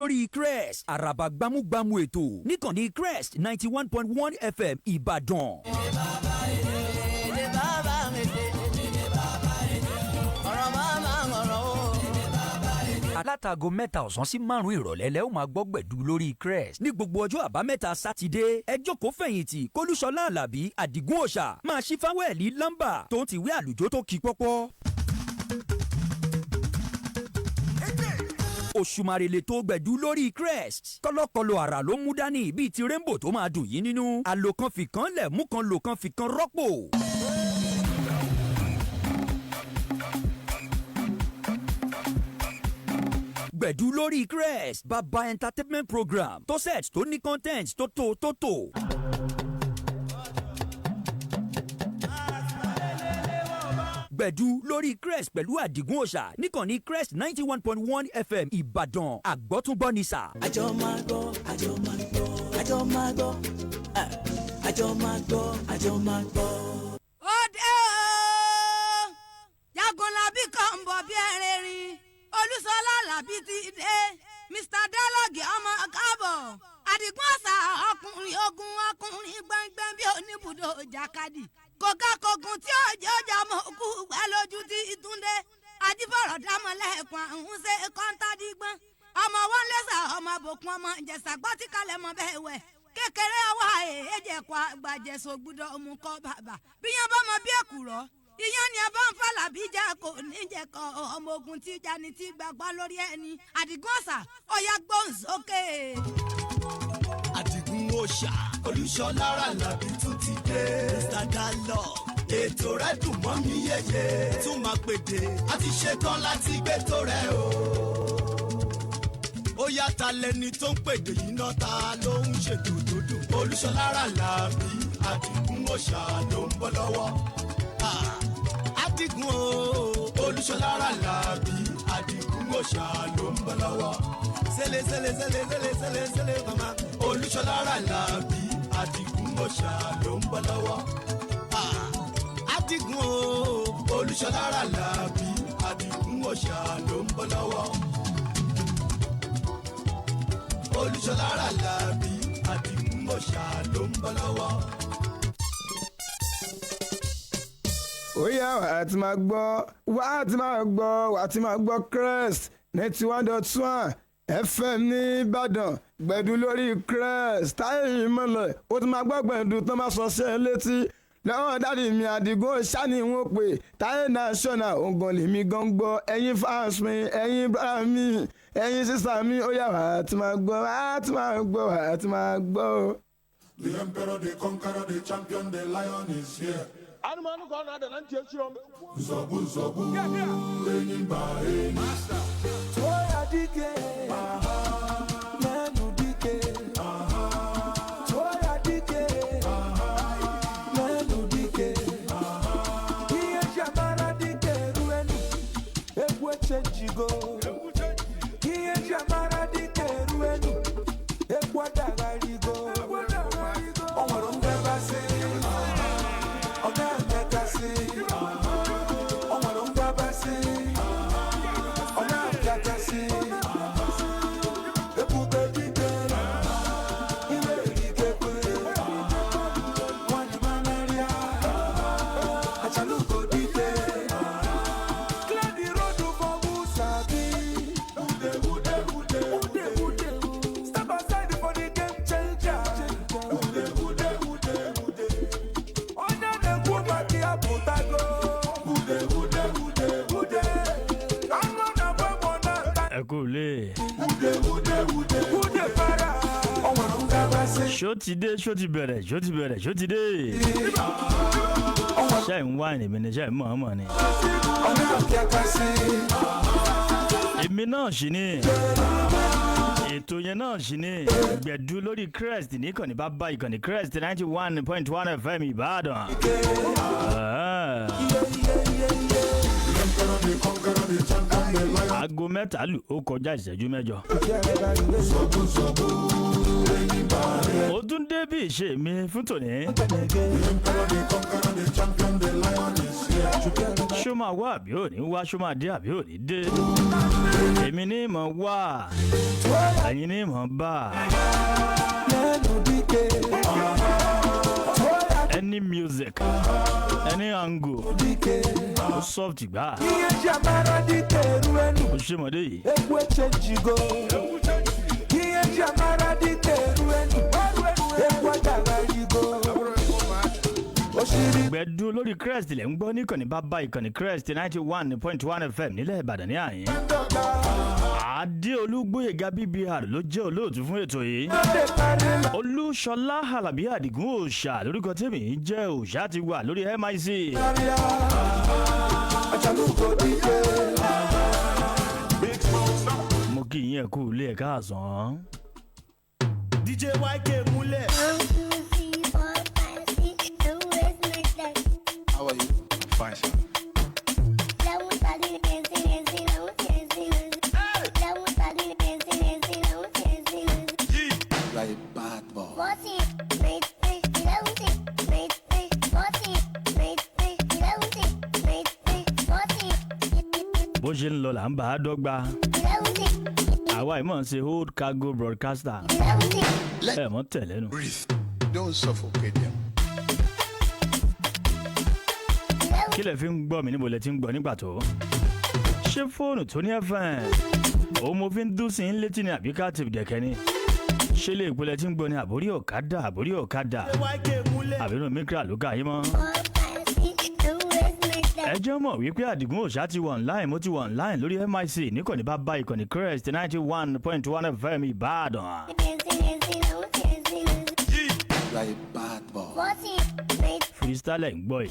Lórí Crest, àràbà gbámúgbámú ètò níkànnì Crest 91.1 FM Ìbàdàn. Èdè bàbá mi dé, ọ̀rọ̀ bàbá ọ̀rọ̀ o. Alátago 3 ọ̀sán sí 5 ìrọ̀lẹ́ lẹ́ ó máa gbọ́ gbẹ̀du lórí Crest ní gbogbo ọjọ́ Àbámẹ́ta Sátidé. Ẹ jókòó fẹ̀yìntì, Kólúṣọlá Àlàbí Àdìgún Òòṣà máa ṣí fáwẹ́ẹ̀lì lámbà tó ń tìwé àlùjọ tó kí pọ́pọ́. Òṣùmàrè tó gbẹ̀du lórí Crest, kọ́lọ́kọ́lọ́ àrà ló mú dání bíi ti rainbow tó máa dùn yín nínú. Àlòkan fìkan lẹ̀ mú kan lòkan fìkan rọ́pò. Gbẹ̀du lórí Crest, baba entertainment program tó set tó ní content tó tó tó tó. Gbẹ̀du lórí Crest pẹ̀lú Àdìgún Òòṣà níkànnì Crest 91.1 FM Ìbàdàn, àgbọ́túngbọ́ ni sà. Àjọ máa gbọ́, àjọ máa gbọ́, àjọ máa gbọ́, eh, àjọ máa gbọ́, àjọ máa gbọ́. Ó dé o, Jagunlabi kan ń bọ̀ bí ẹ̀rẹ̀ rin. Olúṣọlá Alábí ti dé, Mr Dálọ́gì ọmọ káàbọ̀, Àdìgún ọ̀sà ọkùnrin ogun, ọkùnrin gbẹngbẹ́ng bí oníbùdó jàkadì, kòkákògùn tí òjò ọjà mọ̀ kú gbẹ lójú tí ìtúndé ajífọ̀rọ̀ dámọ̀lẹ́kùn àrùn ṣe kọ́ńtàdígbọ́n ọmọ wọn lẹ́sà ọmọ àbòkùn ọmọ ìjẹsà gbọ́ tí kalẹ̀ mọ́ bẹ́ẹ̀ wẹ̀ kékeré ọwọ́ èèjẹ̀kọ́ àgbàjẹsọ gbúdọ̀ mú kọ́ bàbà bíyàn bá mọ bí èkùrọ́ ìyẹn ni ẹ bá ń fàlà bí jẹ́ kò ní jẹ́ kọ́ ọmọ ogun tí jani tí gbàgbọ́ lórí ẹni. Àdìgún ọ̀sà, ọ̀yà gbóhùn sókè. Àdìgún Òòṣà, Olúṣọlá Àlàbí tún ti dé. Mr Dalọ, ètò rẹ dùn mọ́ mi yéye, tún máa pèdè, a ti ṣetán láti gbé tó rẹ o. Ó yá, ta lẹni tó ń pèdè yìí náà? Ta ló ń ṣètò tó dùn? Olúṣọlá Àlàbí Àdìgún Òòṣà ló ń bọ́ lọ́wọ́. Ah, Àdìgún o, Olúṣọlá Àlàbí Àdìgún Òòṣà ló ń bọ́ lọ́wọ́. Sele sele sele sele sele sele mama, Olúṣọlá Àlàbí Àdìgún Òòṣà ló ń bọ́ lọ́wọ́. Ah, Àdìgún o, Olúṣọlá Àlàbí Àdìgún Òòṣà ló ń bọ́ lọ́wọ́. Olúṣọlá Àlàbí Àdìgún Òòṣà ló ń bọ́ lọ́wọ́. Ó yá, wà á ti máa gbọ́, wà á ti máa gbọ́, wà á ti máa gbọ́ Crest 91.1 FM ní Ìbàdàn, gbẹ̀du lórí Crest táyé ìmọ̀lẹ̀. Ó ti máa gbọ́ gbẹ̀du tó máa sọ sí ẹ létí lọ́wọ́ daddy mi Àdìgún ṣáni wọn pè táyé national ògùn lèmi gan gbọ́. Ẹ̀yin fans mi, ẹ̀yin brother mi, ẹ̀yin sister mi, ó yá, wà á ti máa gbọ́, wà á ti máa gbọ́, wà á ti máa gbọ́. The emperor, the conqueror, the champion, the lion is here. Anụmanụ ka ọ na-ada na ntị echiri ọmụ. Nzọgbu nzọgbu, enyi mba enyi. Tụọ ya dike, menụ dike. Tụọ ya dike, menụ dike. Ihe eji amara dike eruenu, egwu echenjigo. Ihe eji amara dike eruenu, egwu adagharigo. O nwere ngabasị, ọ na-emekasị. O nwere ngabasị, ọ na-apịakasị. Ebube dike, iwe erikekwe. Nwanyị manarịa, achalugo dike. Clear the road for who sabi. Ude, ude, ude, ude, ude. Step aside for the game changer. Ude, ude, ude, ude. Onye na-ekwu maka ya pụtago. Ude, ude, ude, ude. Anụ na-agba egbe na-ata. Ẹ kú lé. Ude, ude, ude, ude para. O nwere ngabasị. Ṣó ti dé? Ṣó ti bẹ̀rẹ̀? Ṣó ti bẹ̀rẹ̀? Ṣó ti dé? Ṣé ń wá èmi ni? Ṣé ń mọ̀ ọ́n mọ̀ ni? Ọ na-apịakasị. Èmi náà sì ni, ètò yẹn náà sì ni gbẹ̀du lórí Crest níkànnì bàbá ìkànnì Crest 91.1 FM Ìbàdàn. Ah. The emperor, the conqueror, the champion, the lion. Aago 3 lù ó kọjá ìṣẹ́jú 8. Nzọgbu nzọgbu, enyi mba enyi. Ó tún dé bí ìṣe mi fún tòní. The emperor, the conqueror, the champion, the lion is here. Ṣó máa wá àbí ò ní wá? Ṣó máa dé àbí ò ní dé? Èmi ní mọ̀ wá, ẹ̀yin ní mọ̀ bá. Any music, any angle, ó soft gbà. Ó ṣe mọ̀dé yìí. Gbẹ̀du lórí Crest lẹ̀ ń gbọ́ níkànnì bàbá ìkànnì Crest 91.1 FM nílẹ̀ Ìbàdàn ní àyín. Adéolú Gbóyèga BBR ló jẹ́ olóòtú fún ètò yìí. Olúṣọlá Àlàbí Àdìgún Òòṣà lórúkọ tèmi ń jẹ́ Òòṣà ti wà lórí MIC. Mo kí yín ẹ kú ilé ẹ̀ káàsán. DJ YK múlẹ̀. 1, 2, 3, 4, 5, 6, 7, 8, 9, 10. How are you? Fine, sir. 11, 13, 14, 15, 16, 11, 13, 14, 15, 16, You are a bad boy. 14, 15, 11, 15, 14, 15, 11, 15, 14, Bó ṣe ń lọ là ń bá a dọ́gba. 11, Àwa ìmọ̀ ń ṣe old cargo broadcaster. 11. Let Ẹ mọ̀ tẹ̀lẹ́nu. breathe. Don't suffocate them. Kí lẹ fi ń gbọ́ mi níbo lẹ ti ń gbọ́ nígbà tó? Ṣé fóònù tó ní FM? Òun mo fi ń dún sí i létí ni àbí ká ti dẹ̀kẹ́ ni? Ṣé ilé ìpínlẹ̀ tí ń gbọ́ ni àbórí ọ̀kadà àbórí ọ̀kadà? YK múlẹ̀. Àbínú mikra ló kà yín mọ́. 4, 5, 6, 7, 8, 9, 10. Ẹ jẹ́ mọ̀ wípé Àdìgún Òòṣà ti wà online mo ti wà online lórí MIC níkànnì bàbá ìkànnì Crest 91.1 FM Ìbàdàn. You are a bad boy. 14, 15, Freestyle ń gbọ́ yìí.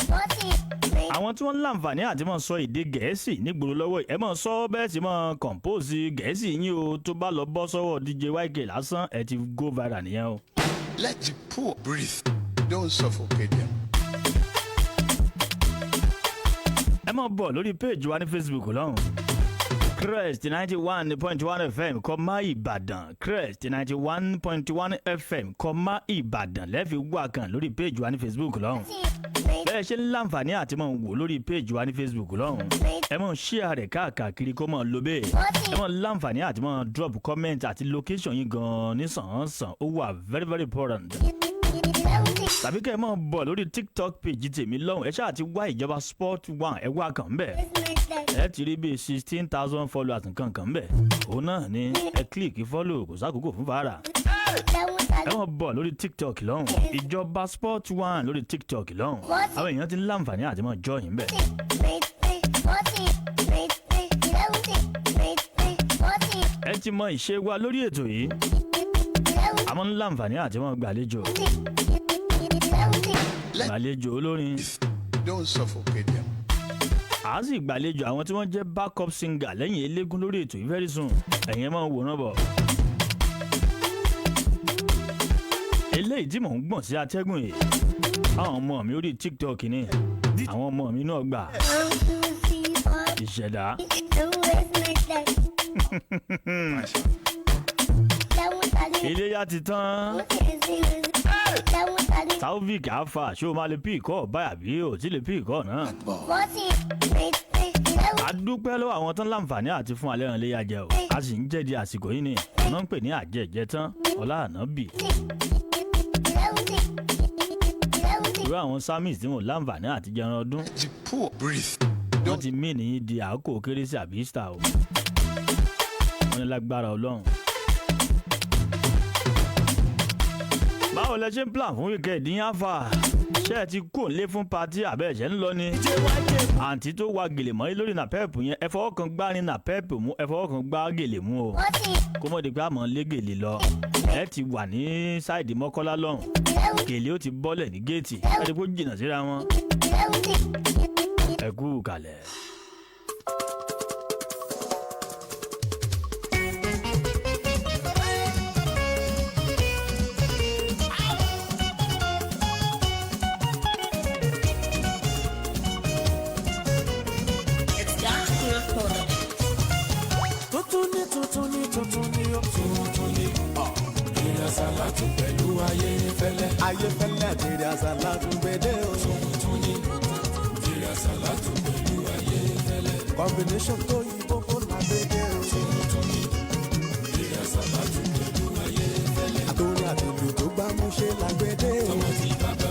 14, 15. Àwọn tí wọ́n ń láǹfààní àti máa sọ èdè Gẹ̀ẹ́sì nígboro lọ́wọ́ yìí, ẹ máa sọ bẹ́ẹ̀ sì máa compose Gẹ̀ẹ́sì yín o tó bá lọ bọ́ sọ́wọ́ DJ YK lásán ẹ ti go viral nìyẹn o. Let the poor breathe. Don't suffocate them. Ẹ máa bọ̀ lórí péèjì wa ní Facebook lọ́hùn. Crest 91.1 FM kọ́má Ìbàdàn Crest 91.1 FM kọ́má Ìbàdàn lẹ́ẹ̀fi wá kan lórí péèjì wa ní Facebook lọ́hùn. Bẹ́ẹ̀ ṣe ń láǹfààní àti máa wò lórí péèjì wa ní Facebook lọ́hùn. Ẹ máa share rẹ̀ káàkiri kó máa lo bẹ́ẹ̀. Ẹ máa láǹfààní àti máa drop comment àti location yín gan-an ní sàn-án-sàn ó wà very very important. Tàbí kẹ́ ẹ máa bọ̀ lórí TikTok page tèmi lọ́hùn ẹ ṣáà ti wá ìjọba sport one ẹ wá kàn bẹ́ẹ̀ ẹ ti rí bíi 16,000 followers nǹkan kan bẹ́ẹ̀ òun náà ni ẹ click follow kò sákòókò fún fàárà ẹ wọ́n bọ̀ lórí TikTok lọ́hùn ìjọba sport one lórí TikTok lọ́hùn àwọn èèyàn ti ń láǹfààní àti máa join bẹ́ẹ̀. Ẹ ti mọ ìṣe wa lórí ètò yìí àmọ́ ń láǹfààní àti máa gbàlejò Let gbàlejò olórin Don't suffocate them. à á sì gbàlejò àwọn tí wọ́n jẹ́ backup singer lẹ́yìn eléégún lórí ètò yìí very soon ẹ̀yin ẹ máa wòran bọ̀. Eléyìí tí mò ń gbọ̀n sí atẹ́gùn yìí àwọn ọmọ mi orí TikTok ni àwọn ọmọ mi náà gbà ìṣẹ̀dá iléyá ti tán Taofik Alfa ṣé o máa lè pí ìkọ́ báyà bí o ti lè pí ìkọ́ náà. A dúpẹ́ lọ́wọ́ àwọn tán láǹfààní àti fún alẹ́ ràn léyà jẹ o a sì ń jẹ́ di àsìkò yìí ni wọ́n ń pè ní àjẹjẹ tán ọlá ànábì irú àwọn samis tí wọn láǹfààní àti jẹran ọdún Let the poor breathe. wọ́n Don't ti mí ní di àkókò kérésì àbí Easter o wọ́n ní lágbára Ọlọ́run. Báwo lẹ ṣe ń plan fún weekend yín àfà ṣé ẹ ti kò lé fún patí àbẹ́ ẹ̀ṣẹ̀ ń lọ ni àǹtí tó wa gèlè mọ́ lórí nàpẹ́ẹ̀pù yẹn ẹ fọwọ́ kan gbá ní nàpẹ́ẹ̀pù mú ẹ fọwọ́ kan gbá gèlè mú o kó mọ̀ di pé àmọ́ lé gèlè lọ ẹ ti wà ní sáìdì Mọ́kọ́lá lọ́hùn gèlè ó ti bọ́lẹ̀ ní géètì ẹ ti kó jìnnà síra wọn ẹ kú kalẹ̀. Tuntun ní tuntun ní tuntun ní ó tuntun ní. Èrè àsálàtù pẹ̀lú ayé fẹ́lẹ́. Ayé fẹ́lẹ́ àti èrè àsálàtù gbèdé o. Tuntun ní èrè àsálàtù pẹ̀lú ayé fẹ́lẹ́. Combination tó yí bó. ṣe làgbédè o. Tọmọ tí bàbá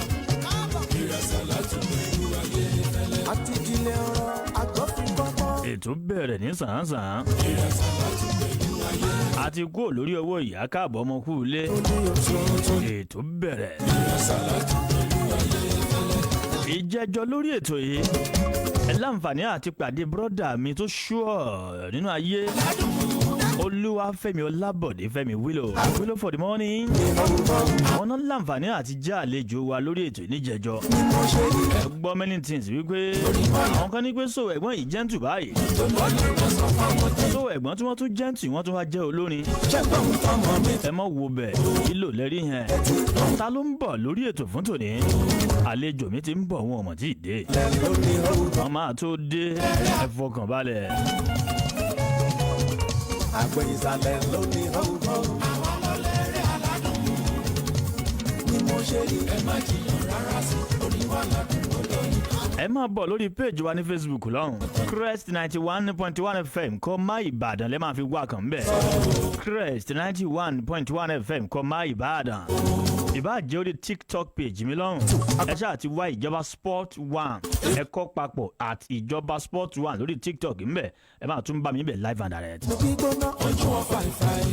eré àsálàtù pẹ̀lú ayé fẹ́lẹ́. Àtìjìnlẹ̀ ọ̀rọ̀ àgbọ̀fin kọ́kọ́. Ètò bẹ̀rẹ̀ ní sàn-án-sàn. Eré àsálàtù pẹ̀lú ayé. A ti kúrò lórí owó ìyá káàbọ̀ ọmọ kú ilé. Tuntun Ètò bẹ̀rẹ̀. eré àsálàtù pẹ̀lú ayé fẹ́lẹ́. Ìjẹ́jọ́ lórí ètò yìí, ẹ láǹfààní àti pàdé bírọ́dà mi tó ṣúọ̀ nínú ayé, Olúwafẹ́mi Ọlábọ̀dé Fẹ́mi Wílò, Wílò for the morning. Àwọn náà láǹfààní àti já àlejò wa lórí ètò ìníjẹjọ. Ẹ gbọ́ many things wípé àwọn kan ní pé so ẹ̀gbọ́n yìí gentle báyìí, so ẹ̀gbọ́n tí wọ́n tún gentle, wọ́n tún wá jẹ́ olórin. Ẹ mọ̀ wo bẹ̀ kílò lẹ́rí yẹn. Ta ló ń bọ̀ lórí ètò fún tòní? Àlejò mi ti ń bọ̀, wọn ò mọ̀ tí ì dé. Wọ́n máa tó dé, ẹ fọkàn balẹ̀. Àgbẹ̀ ìsàlẹ̀ ló ní họ́wùhọ́wù. Ni mo ṣe rí. Ẹ má jiyàn rárá sí orin wa ládùn olóyin. Ẹ máa bọ̀ lórí péèjì wa ní Facebook lọ́hùn, Crest 91.1 FM kọ́ má Ìbàdàn lẹ́ máa fi wá kàn bẹ́ẹ̀. Crest 91.1 FM kọ́ má Ìbàdàn. Ìbá jẹ́ orí TikTok page mi lọ́hùn, ẹ ṣáà ti wá Ìjọba Sport One, ẹ kọ́ papọ̀ @ÌjọbaSport1 lórí TikTok ńbẹ̀, ẹ máa tún bá mi bẹ̀ live and direct. Mo gbígbóná. Ojú wọn fàìfàì.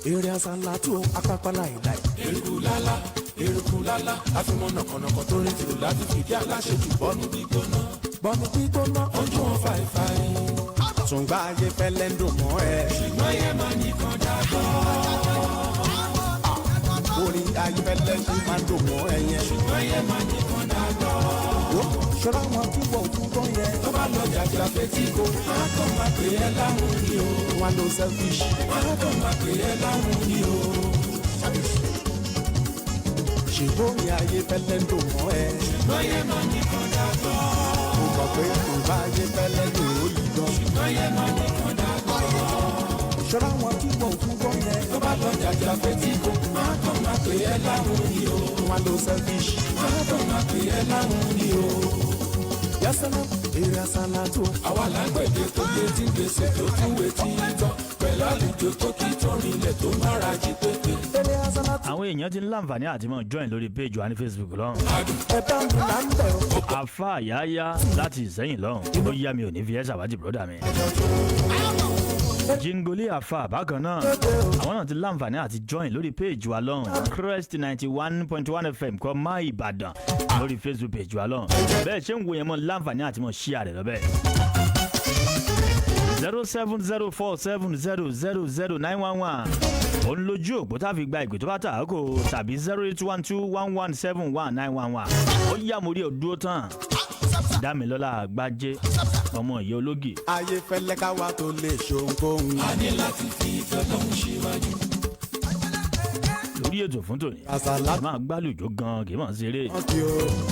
Eré àsálàtù apápá láìláì. Eruku lálá, eruku lálá, àfimọ́ nàkànàkàn tó rí tìlù láti fìdí aláṣejù bọ́nu gbígbóná. Bọ́nu gbígbóná. Ojú wọn fàìfàì. Tùǹgbà ayé fẹ́lẹ́ ń dùn mọ́ ẹ. Ṣùgbọ́n yẹn máa nìkan dàgbọ́. Orin ayé fẹ́lẹ́ ṣì máa ń dùn mọ́ ẹ yẹn. Ṣùgbọ́n yẹn máa nìkan dàgbọ́. Ó ṣọ́ra wọn tí wọ́n tún gbọ́ yẹn. Tó bá lọ jàjà fetí ko, má kàn máa pè é láhùn ni o. Wọn lo selfish. Má kàn máa pè é láhùn ni o. Ṣèbórin ayé fẹ́lẹ́ ń dùn mọ́ ẹ. Ṣùgbọ́n yẹn máa nìkan dàgbọ́. Mo mọ̀ pé tùǹgbà ayé fẹ́lẹ́ lò ó yí gan. Ṣùgbọ́n yẹn máa nìkan dàgbọ́. Ṣọ́ra wọn tí wọ́n tún gbọ́ yẹn. Tó bá lọ jàjà fetí ko, má kàn máa pè é láhùn ni o. Wọn lo selfish. Má kàn máa pè é láhùn ni o. Yasana eré àsálàtù. Àwa là ń gbèdé tó yé tí ń gbèsè tó tún wé tí ń tán pẹ̀lú àlejò tó kí tó rinlẹ̀ tó mára jí pépé. Eré àsálàtù. Àwọn èèyàn ti ń láǹfààní àti máa join lórí péèjì wa ní Facebook lọ́hùn. Ẹ bá mi là ń bẹ̀ o. Àfa àyáyá láti Ìsẹ́yìn lọ́hùn, ó yá mi ò ní fi ẹ́ ṣàwádìí bùrọ́dà mi. Jingoli àfa bákan náà, àwọn náà ti láǹfààní àti join lórí péèjì wa lọ́hùn, Crest 91.1 FM kọ́ má Ìbàdàn lórí Facebook page wa lọ́hùn. Bẹ́ẹ̀ ṣé ń wo yẹn mọ́ láǹfààní àti mọ́ ṣíà rẹ̀ lọ́bẹ̀. 07047000911 òun lójú òpó tá a fi gba ìpè tó bá tà á kò, tàbí 08121171911. Ó yá, mo rí ọ dúró tán, Dámilọ́lá Àgbájé, ọmọ ìyá ológì. Ayé fẹ́lẹ́ káwa tó lè ṣohunkóhun. A ní láti fi ìfẹ́ lọ́hùn síwájú. Lórí ètò fún tòní, Àsálàtù. ẹ máa gbálùjọ gan, kì í mọ̀ ṣeré. Kí o.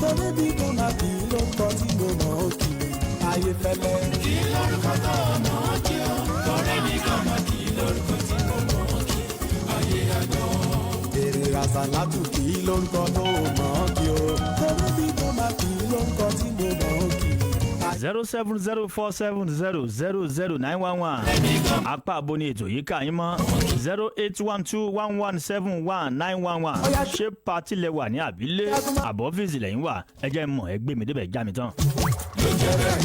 Torí bí kò máa kì í ló ń kọ́ tí mo mọ̀ ó kì í. Ayé fẹ́lẹ́. Kí lórúkọ tó mọ̀ ọ́ kí o, torí mi kàn máa kí lórúkọ tí mo mọ̀ ọ́ kí. Ayé àjọ. Èrè àsálàtù kì í ló ń kọ́ tó mọ̀ ó kì o. Torí bí kò máa kì í ló ń kọ́ tí mo mọ̀ ó kì í. 07047000911, apá abo ni ètò yìí kà yín mọ́? 08121171911. Ṣé party lẹ wà ní àbílẹ̀ àbọ̀ ọ́fíìsì lẹ́yìn wà? Ẹ jẹ́ n mọ̀, ẹ gbé mi débẹ̀, já mi tán. Ló jẹ́ bẹ́ẹ̀,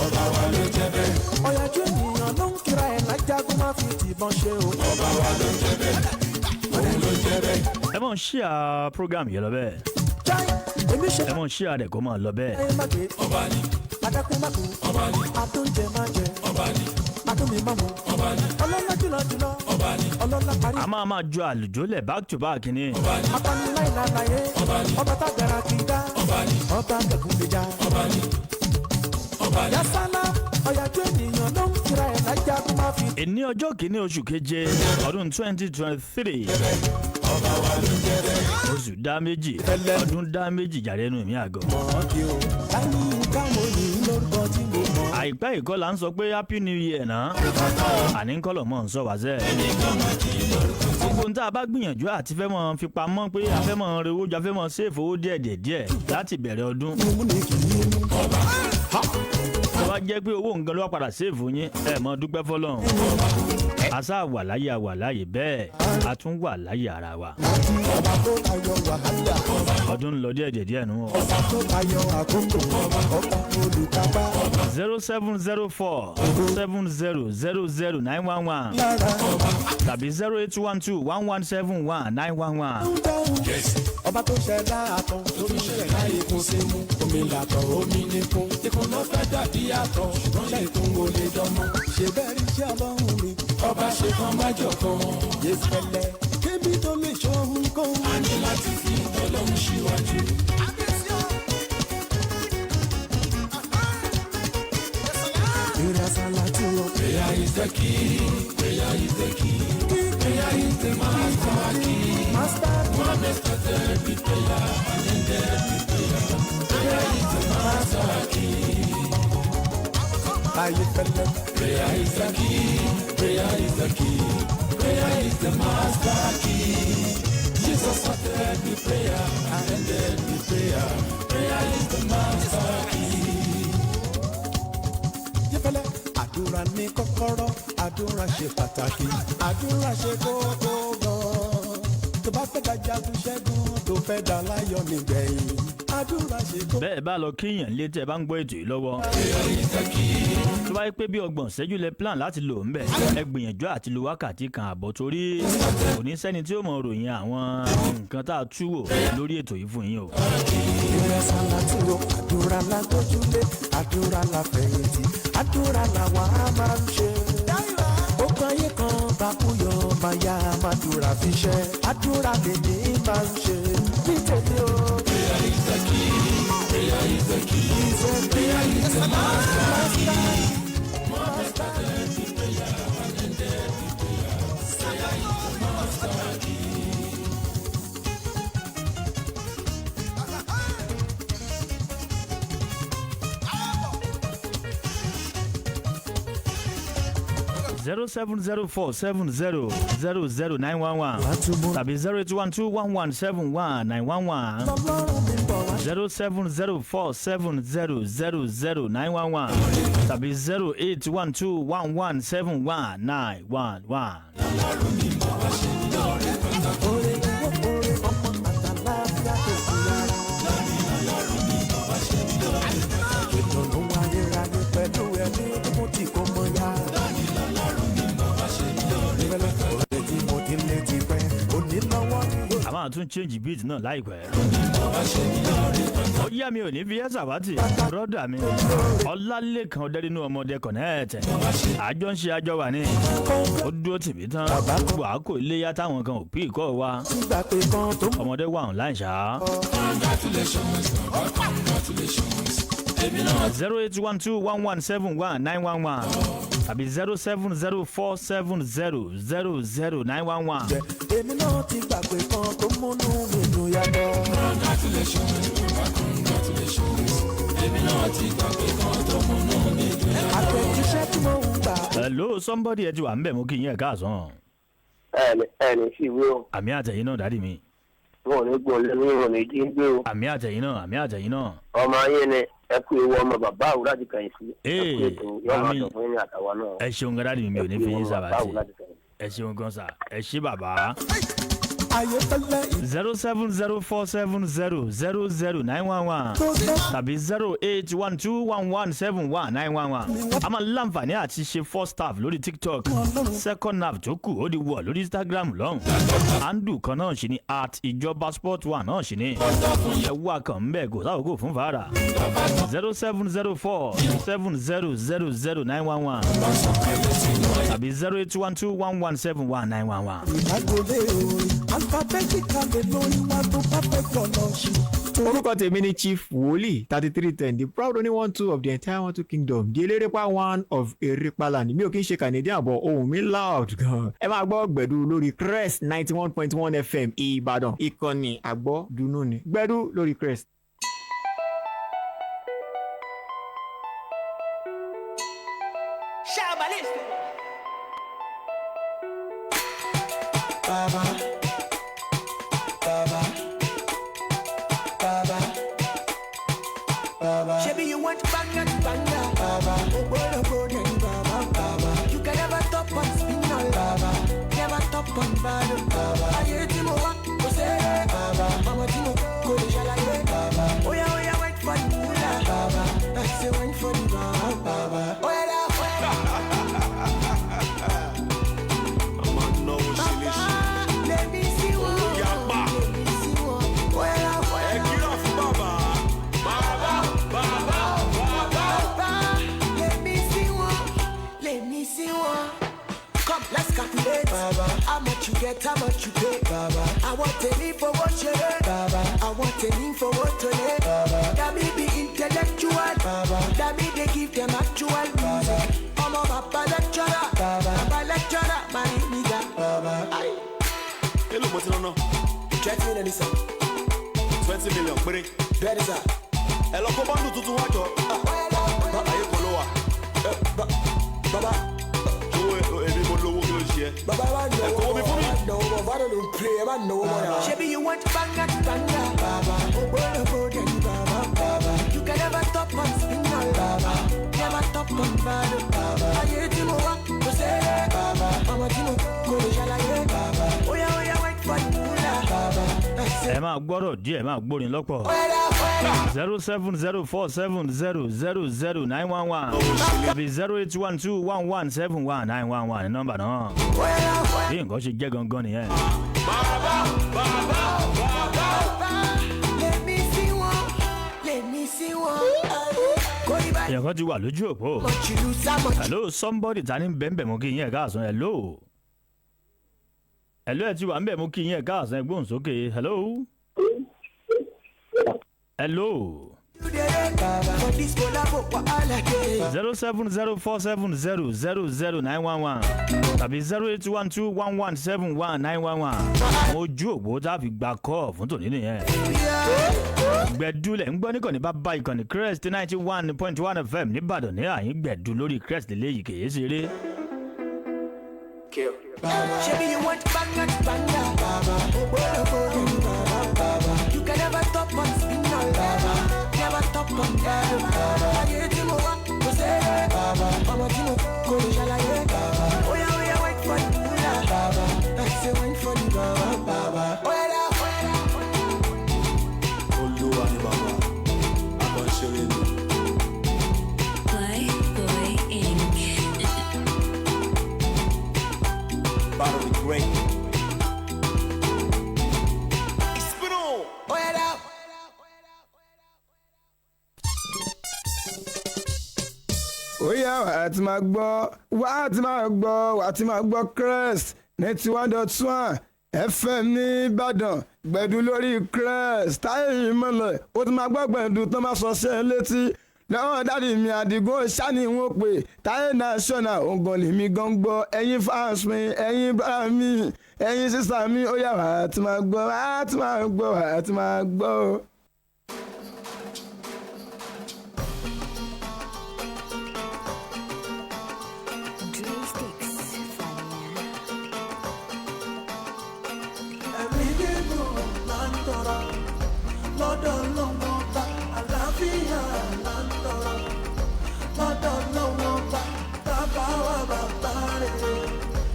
ọba wa ló jẹ́ bẹ́ẹ̀. Ọ̀yàjú ènìyàn ló ń kíra ẹ̀ lájágún má fi tìbọn ṣe o. Ọba wa ló jẹ́ bẹ́ẹ̀, òun ló jẹ́ bẹ́ẹ̀. Ẹ mọ̀ ń ṣíà program yẹn lọ bẹ́ẹ̀. Chai, èmi ṣe Ẹ mọ̀ ń ṣíà rẹ̀ kó máa lọ bẹ́ẹ̀. ayé má gbé. Ọba ni, Adákún má kú. ọba ni, Adóúnjẹ má jẹ. ọba ni, Adómi má mu. ọba ni, Ọlọ́lá jùlọ jùlọ. ọba ni, Ọlọ́lá parí. A máa máa ju àlùjọ lẹ̀ back to back ni. ọba ni, Apaniláìláìláyé. Ọba tágbára kì í dá. ọba ni, Ọba kẹkùn lè já. ọba ni, ọba ni. Yasana ọ̀yàjú ènìyàn ló ń kíra ẹ̀ lájágún má fi Èní ọjọ́ kìíní oṣù keje ọdún 2023, Ọba wa ló jẹ́ bẹ́ẹ̀. oṣù dá méjì, ọdún dá méjì jàre, ẹnu mi àgọ́. mọ̀ ọ́ kí o. Láyé káwọn yìí lórúkọ tí mo mọ̀. Àìpẹ́ ìkọ́ là ń sọ pé happy new year náà, àní ń kọ́lọ̀ mọ́ ń sọ wá sẹ́. Gbogbo ohun tá a bá gbìyànjú àti fẹ́ mọ́ fi pamọ́ pé a fẹ́ mọ́ rewó jọ, a fẹ́ mọ́ save owó díẹ̀ díẹ̀ díẹ̀ láti bẹ̀rẹ̀ ọdún. Mú ni kì í mú. Tó bá Bá jẹ́ pé owó nǹkan ló wá padà séèfù yín, ẹ mọ dúpẹ́ fọlọ́run. Àṣà wà láyé, àwà láyé bẹ́ẹ̀, a tún wà láyé ara wa. Ọba tó tayọ wàhálà. Ọdún ń lọ díẹ̀ díẹ̀ díẹ̀ nù. Ọba tó tayọ àkókò. Ọba olùkápá. 07047000911 tàbí 08121171911. Ọba tó ṣẹ̀dá àtọ̀ tó tún ṣẹ̀dá ikùn sí mú. Omi làtọ̀, omi nìkún. Ikùn ló fẹ́ dàbí àtọ̀, ṣùgbọ́n ṣe ìkún wo lè dánmọ́. Ṣe bẹ́ẹ̀ rí iṣẹ́ ọlọ́run mi. Ọba ṣe kan májọ̀ kan. Yéfẹ́lẹ́ kébi tó lè ṣohun kóhun. A ní láti fi tọ́lọ́run síwájú. Ìrẹsàlá tí wọ́n. Prayer is the key. Prayer is the key. Prayer is the master key. Master. Mohammed started with prayer and ended with prayer. Prayer is the master key. Ayéfẹ́lẹ́. Prayer is the key. Prayer is the key. Prayer is the master key. Jesus started with prayer and ended with prayer. Prayer is the master key. Yéfẹ́lẹ́. Àdúrà ní kọ́kọ́rọ́, àdúrà ṣe pàtàkì, àdúrà ṣe kókó gan-an. Tó bá fẹ́ dájagun ṣẹ́gun, tó fẹ́ dá láyọ̀ nígbẹ̀yìn. Àdúrà ṣe kókó. Bẹ́ẹ̀ bá lọ kíyàn létí ẹ bá ń gbọ́ ètò yìí lọ́wọ́. Tó bá yẹ pé bí 30 ṣẹ́jú lẹ plan láti lò ń bẹ̀, ẹ gbìyànjú àti lo wákàtí kan àbọ̀, torí kò ní sẹ́ni tí ó mọ̀ ròyìn àwọn nǹkan tá a tú wò lórí ètò yìí fún yín o. Ìrẹsàlá tí wọ́n, àdúrà la gbójúlé, àdúrà la fẹ̀yìntì, àdúrà làwa máa ń ṣe. Ó kan ayé kan bá kú yọ, máa yá máa dúrà fi ṣẹ́. Àdúrà lèmi máa ń ṣe ní tèmi o. Prayer is the key. Prayer is the key. Prayer is the master key. Mohammed started with prayer and ended with prayer. Prayer is the master key. 07047000911 tàbí 08121171911, 07047000911 tàbí 08121171911. Oore owó, oore ọmọ, àtàlàáfíà tó fi ara. Ìdùnnú ayérayé pẹ̀lú ẹ̀mí gígùn tí kò mọ ya. Ìrẹ̀lẹ̀ ọ̀rẹ́ tí mo ti lé ti pẹ́, òní lọ́wọ́ ni yóò. A máa tún change beat náà láìpẹ́. Ó yá, mi ò ní fi ẹ́ sàwátì. Brọ́dà mi Ọlálẹ́kan Ọ̀dẹ́rínú ọmọdé connect, àjọ ń ṣe, àjọ wà ní, ó dúró tì mí tán. Wàá kò iléyà táwọn kan ò pí ìkọ́ wa. Nígbà pé kan tó ń Ọmọdé wà online ṣá. Congratulations, baba, congratulations. Èmi náà 08121171911 tàbí 07047000911. jẹ. Èmi náà ti gbà pé kan tó múnú mi dùn yàtọ̀. Congratulations, baba, congratulations. Èmi náà ti gbà pé kan tó múnú mi dùn yàtọ̀. Àtẹ̀jíṣẹ́ tí mo ń gbà. Hello somebody, ẹ ti wà ń bẹ̀, mú kí yín, ẹ̀ káàsán. Ẹni ẹni sì wí o. Àmì àtẹ̀yìn náà, daddy mi. Wọn ò ní gbọ́ lẹ́nu, wọn ò ní jí ń gbé o. Àmì àtẹ̀yìn náà, àmì àtẹ̀yìn náà. Ọmọ ayé ni, ẹ kú ewu ọmọ bàbá àwùrọ̀ àti kàyìn sí. Ẹ kú ètò yọ̀ọ́ máa àmín. sọ fún yín ní àtàwa náà. Ẹ ṣeun gan, daddy mi, mi ò ní fi yín Bàbá sábàtì. àwùrọ̀ àti kàyìn. Ẹ ṣeun gan sà, ẹ ṣé bàbá. Ayé fẹ́lẹ́. 07047000911 tàbí 08121171911. A máa láǹfààní àti ṣe first half lórí TikTok, second half tó kù ó di wọ̀ lórí Instagram lọ́hùn. Handle kan náà ṣì ní @ìjọbasport1 náà ṣì ní. Ẹ wá kàn ń bẹ̀, kò sáwọ́ fún fàárà. 07047000911 tàbí 08121171911. Ìdágolé orin alphabetically lórí wa tó bá fẹ́ gbọ́nà ṣe. Orúkọ tèmi ni Chief Wòlíì 3310, the proud only one two of the entire One Two Kingdom, the Elérépa one of Erépaland. Mi ò kí ń ṣe Canadian, but ohùn mi loud gan. Ẹ máa gbọ́ gbẹ̀du lórí Crest 91.1 FM Ìbàdàn, ìkànnì àgbọ̀ dunu ni gbẹ̀du lórí Crest. Baba, Baba, Baba, Baba. Shebi you want banga, banga. Baba, top on bad. Ayé tí mo wá kò ṣeré. Ọmọ tí mo kò lè ṣàlàyé. Oya oya wait for the moolah. I say wait for the baba. Oya la oya. A máa náwó ṣe léṣe. Let me see one. Yapa. Let me see one. Oya la oya. Ẹ kírọ̀ fún bàbá. Bàbá bàbá bàbá. Baba, let me see one. Let me see one. Come, let's calculate. Baba. How much you get, how much you pay. Baba. I want a leaf for what you Baba. I want a leaf for what to lay. Baba. That me be intellectual. Baba. That me they give them actual music. I'm a Baba lecturer. Baba. Baba lecturer, my nigga. Baba. Aye. Èló mo ti ná ná? 20 million, sir. 20 million péré. Bẹ́ẹ̀ni sir. Ẹ lọ kó bundle tuntun wájọ. Ayé kan ló wà. Baba. Owó èmi mo lówó kí ló ṣe ẹ́? Baba wa Ẹ kówó mi fún mi. náwó bọ̀ fádọ̀ ló ń play ẹ má náwó mọ́ náà. Ṣebí you want banga banga. Baba. Ògbólógbò dẹ̀ ni bàbá. Baba. You can never top on spinal. Baba. Never top on bad. Baba. Ayé tí mo wá kò ṣeré. Baba. Ọmọ tí mo kò lè ṣàlàyé. Baba. Oya oya wait for the moolah. Baba. Ẹ máa gbọ́rọ̀ díẹ̀, máa gbórin lọ́pọ̀. 07047000911 tàbí 08121171911 ní nọ́mbà náà. Bí nǹkan ṣe jẹ́ gangan nìyẹn. Let me see one. Let me see one. Kórìí bá Èèyàn kan ti wà lójú òpó. much you lose, how much. Hello, somebody, ta ni bẹ́ẹ̀ mú kí yín ẹ̀ káàsán? Hello. Hello, ẹ ti wà ń bẹ̀ mú kí yín ẹ̀ káàsán, ẹ gbóhùn sókè. Hello. Hello. For this collabo, wahala dey. 07047000911 tàbí 08121171911. Àwọn ojú òpó tá a fi gba call fún tòní nìyẹn. Gbẹ̀dúlẹ̀ ń gbọ́ níkànnì bàbá ìkànnì Crest 91.1 FM nìbàdàn ní àyín. Gbẹ̀dú lórí Crest lélẹ́yìí kìí ṣeré. Ṣebí you want banga banga. Baba. Ògbólógbò dẹ̀ ni bàbá. Baba. You can never top on spinal. Baba. Never top on bad. Baba. Ayé tí mo wá kò ṣeré. Baba. Ọmọ tí mo kò lè ṣàlàyé. Baba. Oya oya wait for the moolah. Baba. I say wait for the baba. Baba. Oya la oya la. Olúwa ni bàbá. A kàn ń ṣeré ni. Playboy Inc. Battle the great. Spin on. Oya la. Ó yá, wà á ti máa gbọ́, wà á ti máa gbọ́, wà á ti máa gbọ́ Crest 91.1 FM ní Ìbàdàn, gbẹ̀dú lórí Crest táyé ìmọ̀lẹ̀. Ó ti máa gbọ́ gbẹ̀dú tó máa sọ sí ẹ létí lọ́wọ́ daddy mi Àdìgún ṣáni wọn pè táyé national ògàn lèmi gan gbọ́. Ẹ̀yin fans mi, ẹ̀yin brother mi, ẹ̀yin sister mi, ó yá, wà á ti máa gbọ́, wà á ti máa gbọ́, wà á ti máa gbọ́. Dre Sticks, Fire. Ẹ̀mí gígùn là ń tọrọ lọ́dọ̀ Ọlọ́run Ọba, àlàáfíà là ń tọrọ lọ́dọ̀ Ọlọ́run Ọba. Bàbá wa bàbá rere,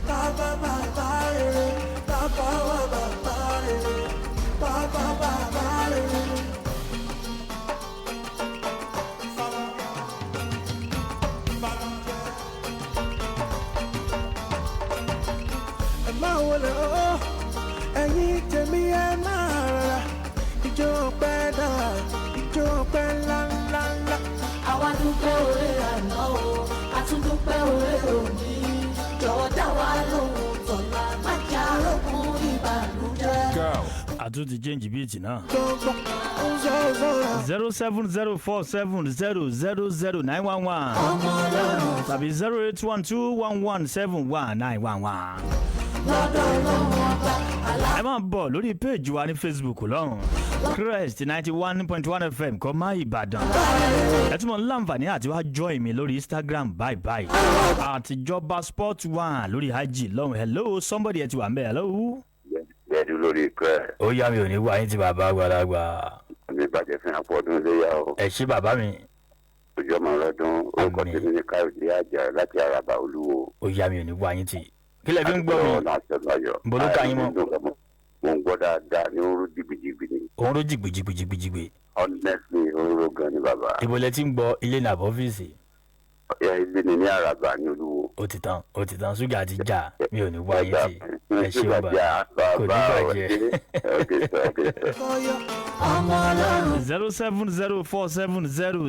bàbá bàbá rere, bàbá wa bàbá rere, bàbá bàbá rere. Ẹ máa wọlé ọ́, ẹ̀yin tèmi, ẹ máa rọra ìjọ ọpẹ́ náà, ìjọ ọpẹ́ ńláńláńlá. Àwa dúpẹ́ oore àná o, a tún dúpẹ́ oore òní. Jọ̀wọ́ dá wa lóhùn tọ̀la, má jà rókun ìbànújẹ́. Àtúntì change beat náà. Gbọ́ngbọ́n ń sọ sọ́ra. 07047000911 tàbí 08121171911. Lọ́dọ̀ Ọlọ́run Ọba àlá. Ẹ máa bọ̀ lórí péèjì wa ní Facebook lọ́hùn, Crest 91.1 FM kọ́ má Ìbàdàn. Ẹ tún mọ̀ ní láǹfààní àti wá join mi lórí Instagram bye bye àtijọba sport one lórí IG lọ́hùn. Hello, somebody, ẹ ti wà ń bẹ̀. Hello. Gbẹ̀dú lórí Crest. Ó yá, mi ò ní wá yín tí bàbá àgbàlagbà. Àmì ìbàjẹ́ fún àpò ọdún léyà o. Ẹ ṣé, bàbá mi. Ojú ọmọ ọlọ́dún, orúkọ tèmi ní Káyọ̀dé Àjà láti Àràbà Olúwo. Ó yá, mi ò ní wá yín tì. Kí lẹ fi ń gbọ́ mi? mi. Bó ló ka yín mọ́? Mo ń gbọ́ dáadáa ní orú jìgbìjìgbì ni. Òun ló jìgbìjìgbìjìgbì. Honestly, oró gan ni bàbá. Ibo lẹ ti ń gbọ́, ilé ní àbọ̀ ọ́fíìsì? Ẹ ilé ni ní Àràbà ní Olúwo. Ó ti tán, ó ti tán, ṣúgà ti já, mi ò ní wá yín sí. Ẹ ṣé bàbá, kò ní bàjẹ́.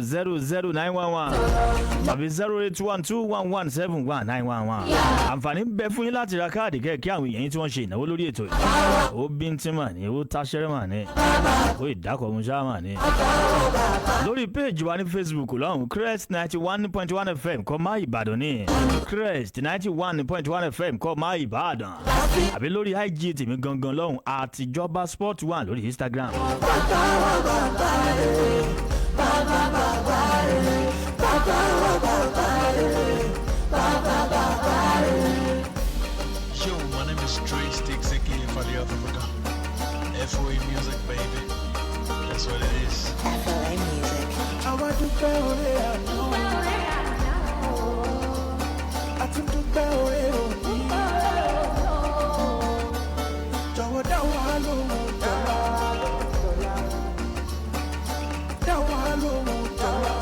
07047000911 tàbí 08121171911. Àǹfààní ń bẹ fún yín láti ra káàdì kẹ́ẹ̀kẹ́ àwọn èèyàn yín tí wọ́n ṣe ìnáwó lórí ètò yìí. Ó bíntín mà ní, ó táṣẹ́rẹ́ mà ní, ó ìdákọ̀ọ́múṣá mà ní. Lórí péèjì wa ní Facebook lọ́hùn, Crest 91.1 FM kọ́ má Ìbàdàn ní, Crest 91.1 FM kọ́ má Ìbàdàn, àbí lórí IG tèmi gangan lọ́hùn, àtijọba sport one lórí Instagram. Yo, my name is Trey Sticks, aka Fali Africa. FOA music, baby. That's what it is. FOA music. Àwa dúpẹ́ oore àná. A tún dúpẹ́ oore òní. Jọ̀wọ́ dá wa lóhùn dọ́là. Dá wa lóhùn dọ́là.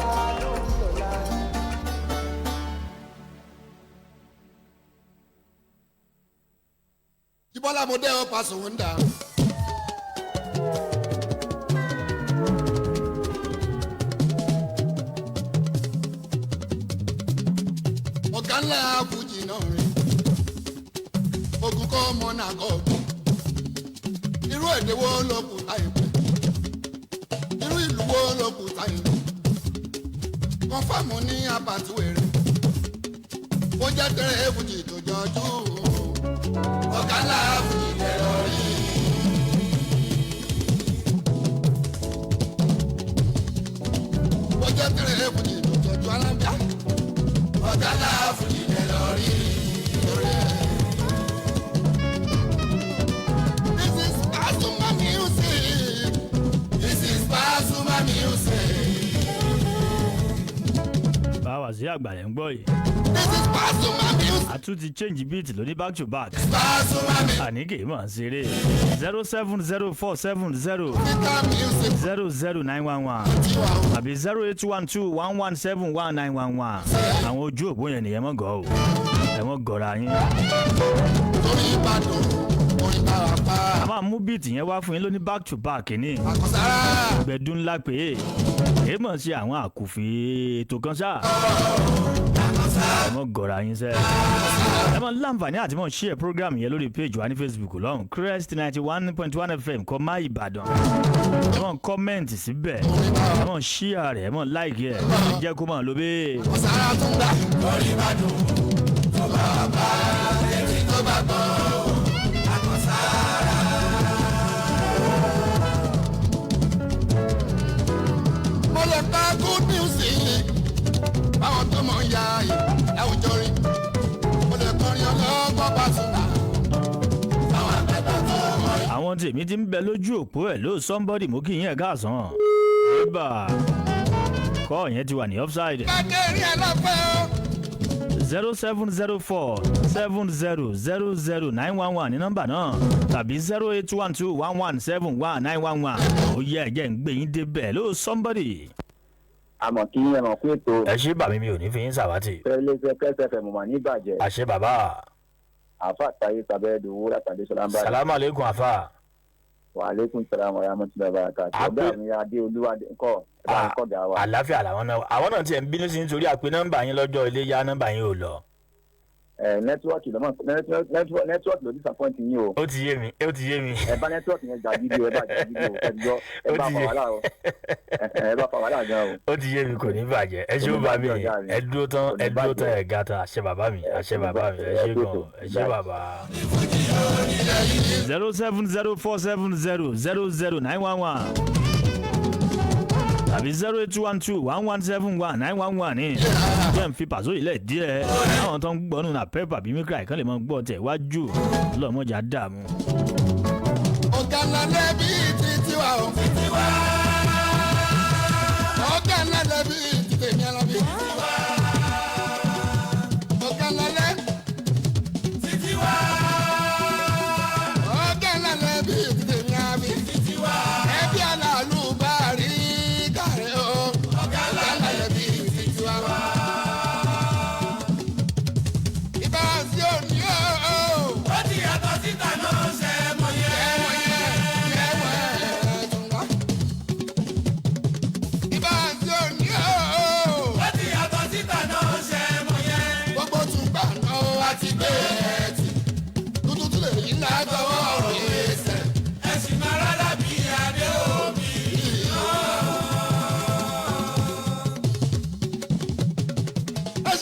Jíbọ́lá mo dé ọ pàṣẹ òun dà. Ọ̀gá ńlá Fújì náà rìn. Ogun kọ́ ọmọ náà kọ́ ọ̀gbìn. Irú èdè wo ló kù táyé pé? Irú ìlú wo ló kù táyé lò? Kọ́fàmù ní abàtúwèrè. Ó jẹ́ tẹ̀rẹ̀ Fújì tó jọjú. Ọ̀gá ńlá Fújì lè lọ rí. Ó jẹ́ tẹ̀rẹ̀ Fújì tó jọjú alábíà. Ọ̀gá ńlá Fújì lè lọ rí. This is Pasuma music. This is Pasuma music. Báwa sí àgbàlẹ̀ ń gbọ́ yìí. This is Pasuma music. A tún ti change beat lóní back to back. Pasuma music. Àní kì í mọ̀ ṣeré. 0704700 00911 tàbí 08121171911. Àwọn ojú òpó yẹn nìyẹn mọ̀ gọ́ o. Ẹ mọ̀ gọ̀ra yín. Torí Ìbàdàn orin bára pa. A máa mú beat yẹn wá fún yín lóní back to back ní. Àkọsára. Gbẹ̀dú ńlá pé èé mọ̀ ṣe àwọn àkùfè ètò kan ṣáà. Ẹ mọ̀ gọ̀ra yín sẹ́. Ẹ mọ̀ láǹfààní àti mọ̀ share program yẹn lórí page wa ní Facebook lọ́hùn, Crest 91.1 FM kọ́ má Ìbàdàn. Ẹ mọ̀ kọ́mẹ̀ntì síbẹ̀, ẹ mọ̀ share rẹ̀, ẹ mọ̀ like ẹ̀, ẹ jẹ́ kó mọ̀ ló bẹ́ẹ̀. Àkọsára tún gbà. Torí Ìbàdàn tó bá bá etí tó bá gbọ́. Àkọsára. Mo lè pa good music báwọn tó mọ̀ ń ya yìí láwùjọ rí. Mo lè kọrin ọlọ́gbọ́n Pasuma báwọn akẹ́kọ̀ọ́ tó mọ̀ yìí. Àwọn tèmi ti ń bẹ lójú òpó ẹ̀ ló somebody mú kí yín ẹ̀ káàsán. Ébà kọ́ yẹn ti wà ní offside. Bàdé rí ẹ lọ́pẹ́ o. 07047000911 ní nọ́mbà náà tàbí 08121171911. Ó yẹ ẹ̀jẹ̀ ń gbé yín débẹ̀ ló somebody. Àmọ́ kí ẹ mọ̀ pé ètò. Ẹ ṣé bàmí, mi ò ní fi yín ṣàwátì. Iléeṣẹ́ kẹsẹ̀fẹ̀ mọ̀mọ́ ní ìbàjẹ́. Àṣẹ bàbá. Àfa àtàyè sábẹ́ẹ̀dù látàdé sọlá ń bá. Salamu aleykum àfa. Wa aleykum salaam wa rahmatullahi wa barakatuh. Ọ̀gá mi adé olúwa ńkọ́ ẹ bá ń kọ́ gà wa. Àlàáfíà làwọn náà, àwọn náà tiẹ̀ ń bínú sí nítorí àpè nọ́mbà yín lọ́jọ́ ilé yá, nọ́mbà yín ò lọ. Ẹ nẹ́tíwọ́ọ̀kì lọ́mọ, nẹ́tíwọ́ọ̀kì ló disappoint yín o. Ó ti yé mi, ó ti yé mi. Ẹ bá nẹ́tíwọ́ọ̀kì yẹn jà gidi o, ẹ bá jà gidi o, ẹ gbọ́, ẹ bá fa wàhálà o, ẹ bá fa wàhálà gan o. Ó ti yé mi, kò ní bàjẹ́. Ẹ ṣé ó bá mi, ẹ dúró tán, ẹ dúró tán, ẹ ga tán. Àṣẹ bàbá mi, àṣẹ bàbá mi, ẹ ṣé gan, ẹ ṣé bàbá. 07047000911 tàbí 08121171911 ní jẹ́ ń fi pàṣọ ilẹ̀ díẹ̀ àwọn tó ń gbọ́nù náà pẹ́pà bí mikra ìkànnì lè mọ gbọ́ tẹ̀ wájú lọ́mọjà dààmú. Ọ̀gá ńlá lẹ́bí títí wa o. Títí wa. Ọ̀gá ńlá lẹ́bí títí mi alábí. Títí wa. Ọ̀gá ńlá lẹ́. Títí wa.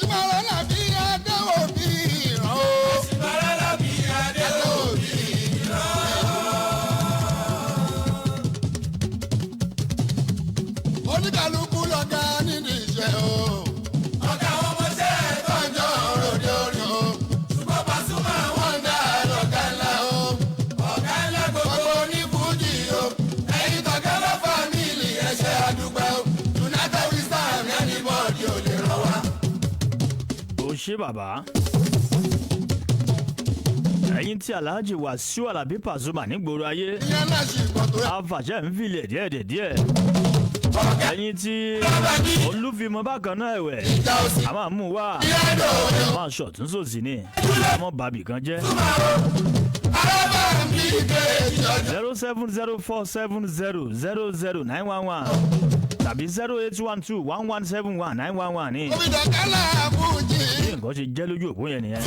Àṣìmọ̀ràn làbí adéwò bí ìràn o. Àṣìmọ̀ràn làbí adéwò bí ìràn. Oníkàlùkù lọ̀gá nídìí iṣẹ́ o. Ọ̀gá àwọn ọmọọṣẹ́ Tọ́jọ́ òròdé orin o. Ṣùgbọ́n Pasuma Wọ́n dá lọ̀gá ńlá o. Ọ̀gá ńlá gbogbo Gbogbo ní Fújì o. Ẹ̀yin tọ̀gá ló fàmílì ẹ̀ṣẹ̀ àdúgbò o. United we stand, anybody ò lè ràn wá. Ó ṣe bàbá. Ẹ̀yin tí Alhaji Wasiu Alabi Pasuma nígboro ayé. Ìyẹn náà ṣì gbọ́ tó rẹ̀. Afàṣẹ ń filẹ̀ díẹ̀ díẹ̀. Ẹ̀yin tí Olúfimọ bákan náà ẹ̀wẹ̀. A máa mú wá. A máa ṣọ̀tún sòsì ni. Ọmọ bàbí kan jẹ́. 07047000911 tàbí 08121171911 ní. Omi dọ̀kálà Fújì. Bí nǹkan ṣe jẹ́ lójú òpó yẹn nìyẹn.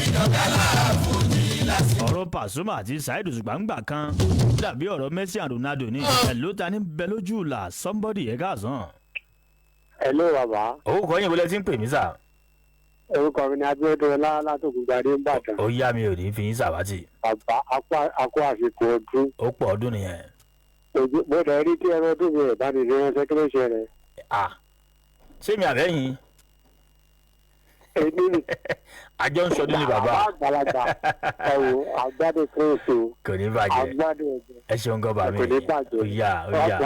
Ọ̀rọ̀ Pasuma àti Saheed Òṣùpá ń gbà kan dàbí ọ̀rọ̀ Messi and Ronaldo ní. Ẹ̀ló ta ní bẹ lójú ìlà somebody ẹ̀ káàsán. Hello bàbá. Orúkọ yín wọlé tí ń pè mí sà. Orúkọ mi ni Abíọ́dún Ọlá látòkùngbadé ń bàdàn. Ó yá mi ò ní fi yín sàwátì. Bàbá akó àsìkò ọdún. Ó pọ̀ ọdún nìyẹn. Mo dẹ̀ rí kí ẹran ọdún mi ẹ̀ bá mi fi ránṣẹ́ kí ló ṣẹlẹ̀. À ṣé mi àbẹ́yìn? Èmi ni. Àjọ ń sọdún ni bàbá. Bàbá àgbàlagbà ẹ wo àgbàdo kérésì o. Kò ní bàjẹ́. Àgbàdo ẹ̀jẹ̀. Ẹ ṣeun gan bàmí. Kò ní bàjẹ́. Ó yá ó yá.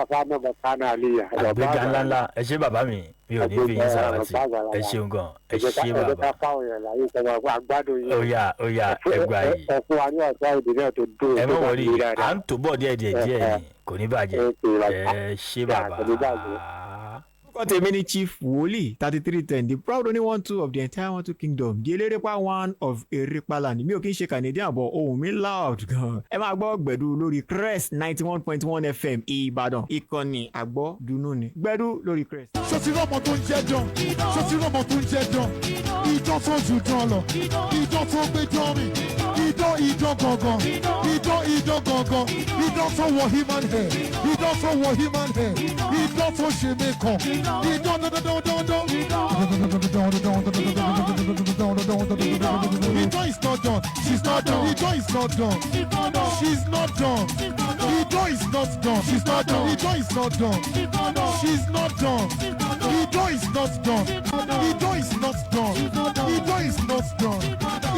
Wàá bàbá náà lè yà. Àgbéga ńláńlá ẹ ṣé bàbá mi mi ò ní fi yín sàwátì. Ẹ ṣeun gan ẹ ṣé Ẹ jẹ́ ká bàbá. fáwọn èèyàn láyé kọ́ máa àgbàdo yìí. Ó yá ó yá ẹ gbà yìí. Ẹ fún wa ní ọ̀sán ìdí náà tó dùn. Ẹ tó mọ̀ bá wọlé ti dáadáa. à ń tó bọ̀ díẹ̀ díẹ̀ díẹ̀ ni kò ní bàjẹ́. Ẹ ṣé bàbá. Orúkọ tèmi ni Chief Wòlíì 3310, the proud only one two of the entire one two kingdom, the Elérépa one of Erépaland. Mi ò kí ń ṣe Canadian but ohùn mi loud gan. Ẹ máa gbọ́ gbẹ̀du lórí Crest 91.1 FM Ìbàdàn. Ìkànnì àgbọ̀ dunu ni. Gbẹ̀du lórí Crest. Ṣó ti rọ́mọ tó ń jẹ́ dán? Ṣó ti rọ́mọ tó ń jẹ́ dán? Idán tó jù dán lọ, idán tó gbé dán mi, idán idán gangan, idán idán gangan, idán tó wọ human hair, idán tó wọ human hair, idán tó ṣe mí kan, idán dandandandandan. Idán is not done, she's not done, idán is not done, she's not done, idán is not done, she's not done, idán is not done, she's not done, idán is not done, idán is not done, idán is not done,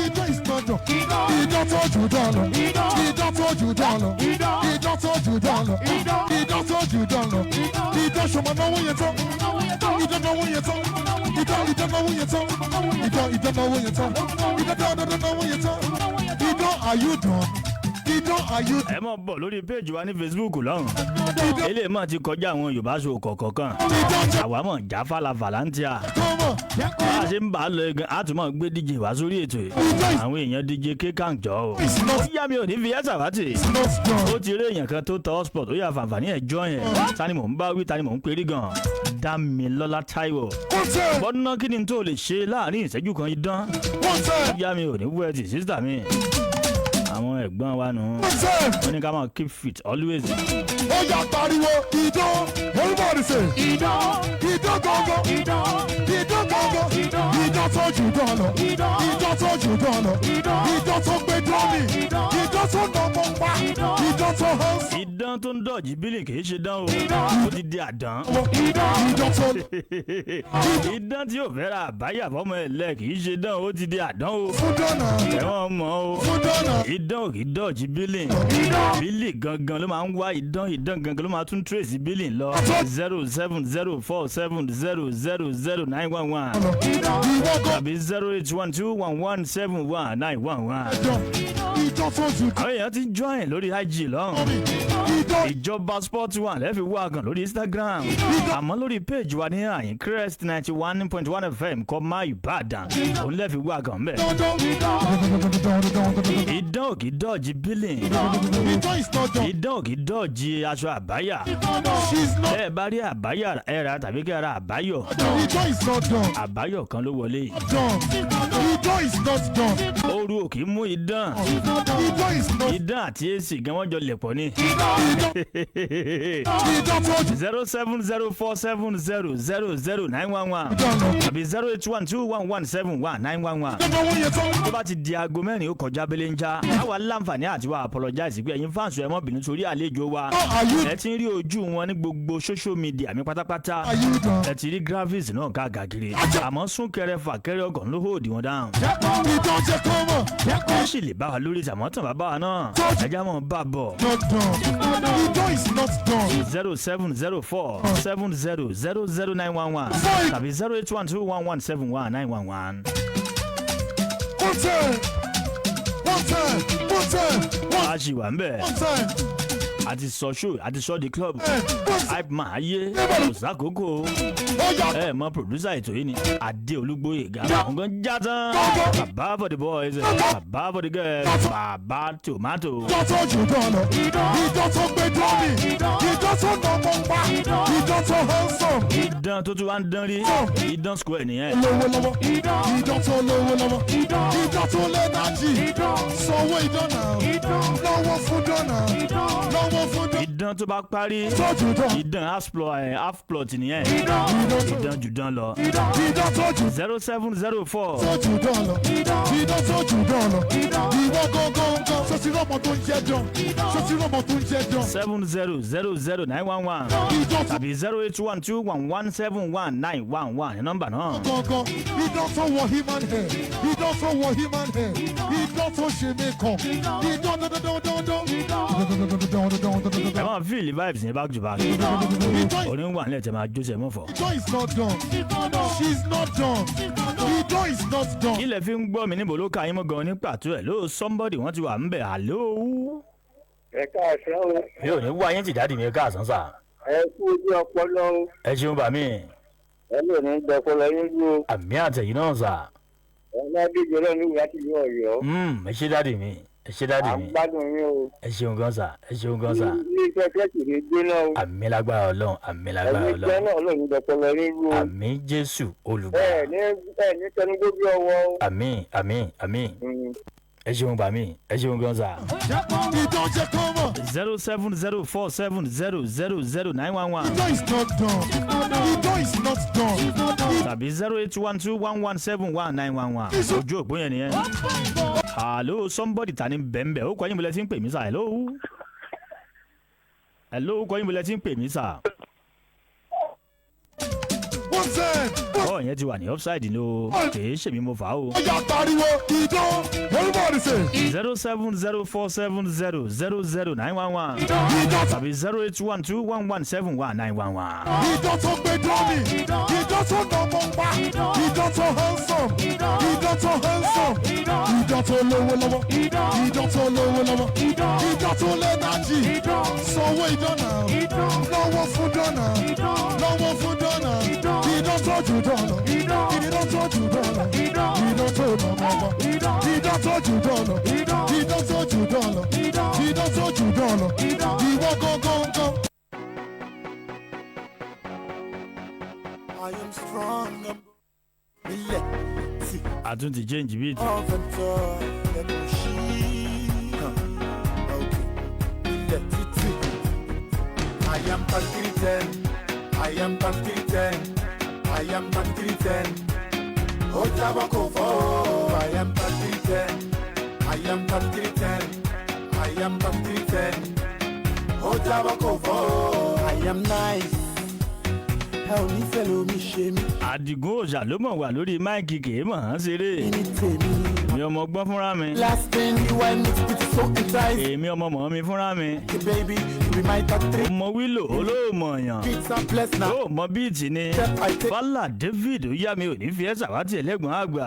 idán is not done, idán tó jù dán lọ, idán tó jù dán lọ, idán tó jù dán lọ, idán tó jù dán lọ, idán ṣọmọ náwó yẹn tán, idán náwó yẹn tán, idán idán náwó yẹn tán, idán idán náwó yẹn tán, idán idán náwó yẹn tán, idán are you done? Idán are you Ẹ mọ̀ bọ̀ lórí péèjì wa ní Facebook lọ́hùn. Eléyìí mọ̀ ti kọjá àwọn Yorùbá so kọ̀ọ̀kan kan. Àwa mọ̀ já falafala ń tíya. Bá a ṣe ń bá a lọ gan, a tún mọ̀ gbé DJ wá sórí ètò yìí. Àwọn èèyàn DJ kékàn jọ o. Ó yá mi ò ní fi ẹ́ sàwátì. Ó ti rí èèyàn kan tó tọ́ sport ó yà fàǹfààní ẹ̀ jọ yẹn. Ta ni mò ń bá wí, ta ni mò ń perí gan? Dámilọ́lá Táíwò. Bọ́dúnná kí ni n tó lè ṣe láàrin ìṣẹ́jú kan idán? Ó yá mi ò ní wẹ́ẹ̀tì sísítà mi. Àwọn ẹ̀gbọ́n wa nù. Wọ́n ní ká máa keep fit always. Ó yá pariwo idán, everybody say idán, idán gangan, idán, idán gangan, idán tó jù dán lọ, idán tó jù dán lọ, idán tó gbé dán mi, idán tó nà mọ́ pa, idán tó hàn sí. Idán tó ń dọ̀jì bílì kì í ṣe dán o. Ó ti di àdán. Idán tó Idán tí yóò fẹ́ ra àbáyà fọmọ ẹ̀ lẹ̀ kì í ṣe dán o, ó ti di àdán o. Fún dọ́nà. Ẹ̀wọ̀n mọ̀ o. Fún dọ́nà. Idán ò kì í dọ̀jì bílì. Bílì gangan ló máa ń wá idán, idán gangan ló máa tún trace bílì lọ. 07047000911 tàbí 08121171911. Idán tó jù Àwọn èèyàn ti join lórí IG lọ́hùn. Ìjọba Sport One lẹ́ẹ̀fi wá gan lórí Instagram. Àmọ́ lórí page wa ní àyín Crest 91.1 FM kọ́ má Ìbàdàn. Òun lẹ́ẹ̀fi wá gan bẹ́ẹ̀. Idán ò kì í dọ̀jì bílì. Idán is not done. Idán ò kì í dọ̀jì aṣọ àbáyà. She's not Ẹ bá rí àbáyà ẹ rà tàbí kí ẹ ra àbáyọ̀. Idán is not done. Àbáyọ̀ kan ló wọlé yìí. Done. Idán Idán is not done. Ooru ò kì í mú idán. Idán is not. Idán àti AC gan wọ́n jọ lẹ̀ pọ̀ ni. Idán tó jù. 07047000911 tàbí 08121171911. Tó bá ti di aago 4 ó kọjá abẹ́lé ń já. Àwa láǹfààní àti wa apologize pé ẹ̀yin fáǹsì ẹ má bínú torí àlejò wa. Ẹ ti ń rí ojú wọn ní gbogbo social media mi pátápátá. Ẹ ti rí graphics náà káàkiri. Àmọ́ súnkẹrẹ fàkẹrẹ ọkọ̀ ló hold wọn down. Idán jẹ́ kó mọ̀. Ó sì lè bá wa lórí ìtàmọ́tàn bàbá wa náà. Ẹja mọ̀ bá bọ̀. Not done. Idán is not done. 07047000911 tàbí 08121171911. One time. One time. One time. A ṣì wà ń bẹ̀. One time. A ti sọ show, a ti sọ di club. Hype man ayé kò sákòókò. Ẹ mọ producer ètò yìí ni Adé Olúgbóyèga. Àwọn kan já tán. Bàbá for the boys, bàbá for the girls, bàbá tomato. Idán tó jù dán lọ. Idán tó gbé dán mi. Idán tó nà mọ́ pa. Idán tó handsome. Idán tó tún wá ń dán rí. Idán square nìyẹn. Lówó lọ́wọ́. Idán tó lówó lọ́wọ́. Idán tó lé nájì. Sanwó idán náà. Lọ́wọ́ fún dán náà. Lọ́wọ́ fún dán. Idán tó bá parí. Idán half plot nìyẹn. Idán jù dán lọ. Idán tó jù. 0704. Tó jù dán lọ. Idán tó jù dán lọ. Ìwọ gangan gan. Ṣé ti rọ́mọ tó ń jẹ́ dán? Ṣé ti rọ́mọ tó ń jẹ́ dán? 7000911 tàbí 08121171911 ní nọ́mbà náà. Gangan. Idán tó wọ human hair. Idán tó wọ human hair. Idán tó ṣe makeup. Idán dandandandandan. Ẹ máa feel the vibes ní back to back. Orin wà nílẹ̀ tẹ̀ máa jó sẹ̀ mọ́ fọ́. Idán is not done. She's not done. Idán is not done. Ilẹ̀ fi ń gbọ́ mi níbo ló ka yín mọ́ gan ní pàtó ẹ̀ ló somebody wọ́n ti wà ń bẹ̀ àló. Ẹ káàsán o. Mi ò ní wá yín tìjáde mi káàsán sà. Ẹ kú ojú ọpọlọ o. Ẹ ṣeun bà mí. Ẹ lè ní gbọpọlọ yín lú o. Àmì àtẹ̀yìn náà sà. Ẹ má díje lọ́nà ìwé láti ìlú Ọ̀yọ́. Ẹ ṣé dáàdì mi. Ẹ ṣé dáàdì À ń mi. gbádùn yín o. Ẹ ṣeun gan sà. Ẹ ṣeun gan sà. Ilé iṣẹ́ kẹ́kì ní gbóná o. Àmì lágbára Ọlọ́run. Àmì lágbára Ẹ̀yin jẹ́ Ọlọ́run. náà Ọlọ́run gbọpọlọ yín lú o. Àmì Jésù olùgbà. Ẹ ní ẹ ní tẹnugbó bí ọwọ́ o. Àmì àmì àmì. Ẹ ṣeun bà mí. Ẹ ṣeun gan sà. Idán jẹ́ kó mọ̀. 07047000911 Idán is not done. Idán is not done. tàbí 08121171911 ojú òpó yẹn nìyẹn. Hello somebody ta ni bẹ́ẹ̀nbẹ́ẹ̀ ó kọ́ yín bọ́lẹ̀ tí ń pè mí sà hello. Hello ó kọ́ yín bọ́lẹ̀ tí ń pè mí sà. One time. Bọ́ọ̀ yẹn ti wà ní offside ni o kì í ṣèmi mo fà á o. Ó yá pariwo idán. Everybody say. 07047000911 tàbí 08121171911. Idán tó gbé dán mi. Idán tó nà mọ́ pa. Idán tó handsome. Idán tó handsome. Idán tó lówó lọ́wọ́. Idán tó lówó lọ́wọ́. Idán tó lé nájì. Sanwó idán náà. Lọ́wọ́ fún dán náà. Lọ́wọ́ fún dán náà. Idán tó jù dán lọ. Idán tó jù dán lọ. Idán tó nà mọ́ pa. Idán tó jù dán lọ. Idán tó jù dán lọ. Idán tó jù dán lọ. Ìwọ gangan gan. I am strong. Ilẹ̀ tí Àtúntì change beat. ọ̀fẹ́ tọ́ lẹ́kùn sí. Ilẹ̀ títì. I am 3310. I am 3310. I am 3310. Ó jábọ́ kò fọ́. I am 3310. I am 3310. I am 3310. Ó jábọ́ kò fọ́. I am nice. Ẹ ò ní fẹ́ lomi ṣe mí. Àdìgún òòṣà ló mọ̀ wà lórí máìkì kì í mọ̀ ọ́n ṣeré. Mi ọmọ gbọ́n fúnra mi. Last thing you want me to be so enticed. Èmi ọmọ mọ̀ mi fúnra mi. Hey baby, you be my top three. Ọmọ wílò olóòmọ̀yàn. Pizza bless now. Ó mọ bíìtì ni. Fálà David ó yá mi ò ní fi ẹ́ sàwátì ẹlẹ́gbọ̀n àgbà.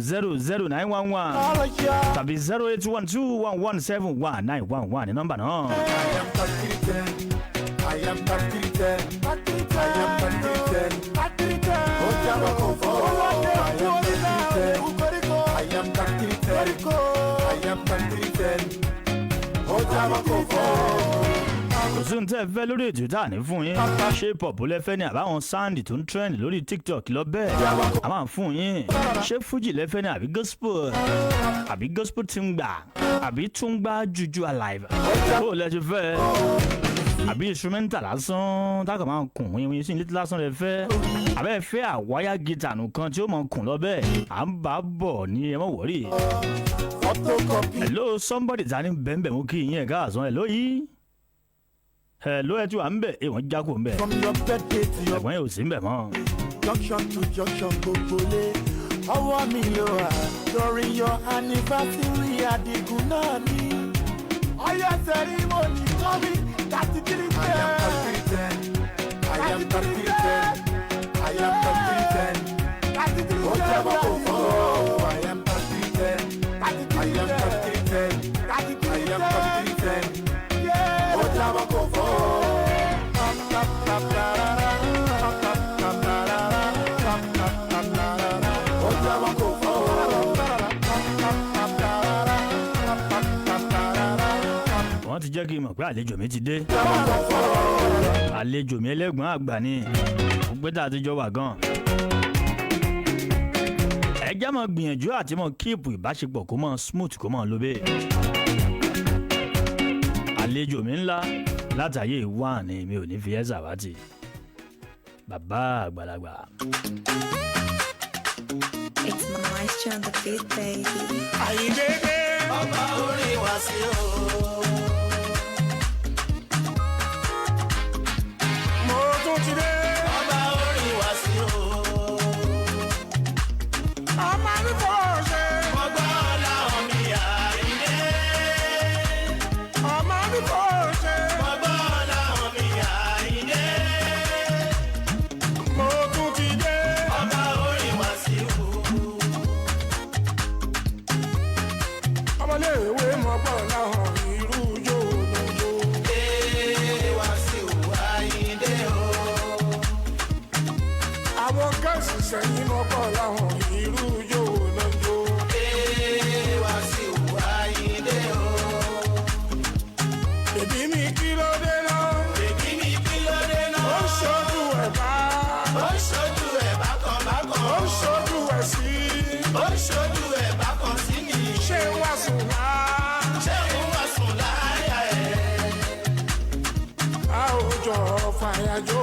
07047000911 tàbí 08121171911 ní nọ́mbà náà. I am 3310. I am 3310. I am 3310. Ó jábọ́ kò fọ́. I am 3310. I am 3310. I am 3310. Ó jábọ́ kò fọ́. Kò Sí ní tẹ́ ẹ fẹ́ lórí ètò tá à ní fún yín. Ṣé pop lẹ́fẹ́ ni àbáwọn sound tó ń trend lórí TikTok lọ bẹ́ẹ̀? A máa fún yín. Ṣé Fuji lẹ́fẹ́ ni àbí gospel? Àbí gospel ti ń gbà? Àbí tún gbá juju alive? Bó o lẹ ṣe fẹ́? Àbí instrumental lásán tákà máa ń kùn wíwí sí ní lásán lẹ fẹ́? Àbẹ́ fẹ́ àwáyá gítà nìkan tí ó máa kùn lọ bẹ́ẹ̀? À ń bá bọ̀ ní ẹ mọ̀ wọ́rì. Hello somebody ta ni bẹ́ẹ̀nbẹ́ẹ̀ mú kí yín ẹ̀ káàsán. Hello yìí. Hello ẹ tí wà ń bẹ̀ èèwọ̀n jákò ń bẹ̀. From your birthday to your Ẹ̀gbọ́n yóò sí ń bẹ̀ mọ́. junction to junction gbogbo lé ọwọ́ mi ló wà during your anniversary Adigun náà ni. Ọyọ ceremony coming 33 10. I am 33 10. I am 33 10. I am 33 10. Ó jẹ́ bọ́ kò fọ́. I am 33 10. I am 33 10. I am 33 10. Ó jẹ́ bọ́ kò fọ́. Ó jẹ́ bọ́ kò fọ́. Wọ́n ti jẹ́ kí n mọ̀ pé àlejò mi ti dé. Àlejò mi ẹlẹ́gbọ̀n àgbà ni gbé tá a ti jọ wà gan. Ẹ jẹ́ máa gbìyànjú àti máa kíìpù ìbáṣepọ̀ kó máa smooth kó máa lo bẹ́ẹ̀. Àlejò mi ńlá látàyè wà ní mi ò ní fi ẹ́ sàwátì. Bàbá àgbàlagbà. It's Maestro on the beat, baby. Àyìndédé. Ọba orin wá sí o. Mo tún ti dé. Ọba orin wá sí o. Ọmọ mi fọ́ ṣe. Mo gbọ́ láwọn mi Àyìndé. Ọmọ mi fọ́ ṣe. Mo gbọ́ láwọn mi Àyìndé. Mo tún ti dé. Ọba orin wá sí o. Ọmọléèwé mọ̀ pọ̀ láwọn irú ijó lójó. Ee wá sí o Àyìndé o. Àwọn gáàsì sẹ́yìn mọ̀ pọ̀ láwọn irú ijó lójó. Ee wá sí o Àyìndé o. Bèbí mi kí ló dé náà? Bèbí mi kí ló dé náà? Ó ń ṣojú ẹ̀ bá. Ó ń ṣojú ẹ̀ bákan bákan. Ó ń ṣojú ẹ̀ sí. Ó ń ṣojú ẹ̀ bákan sí mi. Ṣé wàá sùn wá? Ṣé òun wá sùn láyà ẹ̀? A ò jọ fàyàjò.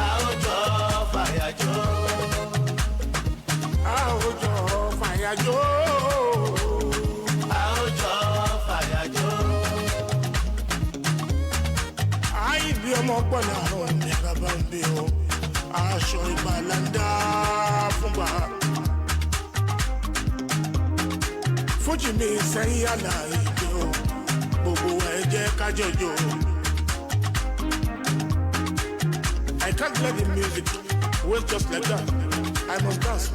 A ó jọ fàyàjò. A ò jọ fàyàjò. A ó jọ fàyàjò. Àìbí ọmọ pọ̀lá àwọn ìnira bá ń bí o. Aṣọ ìbàlàndà fún bá. Fújì mi sẹ́yìn àlà ìjọ. Gbogbo wa ẹ jẹ́ ká jọjọ. I can't let the music waste just like that. I must dance.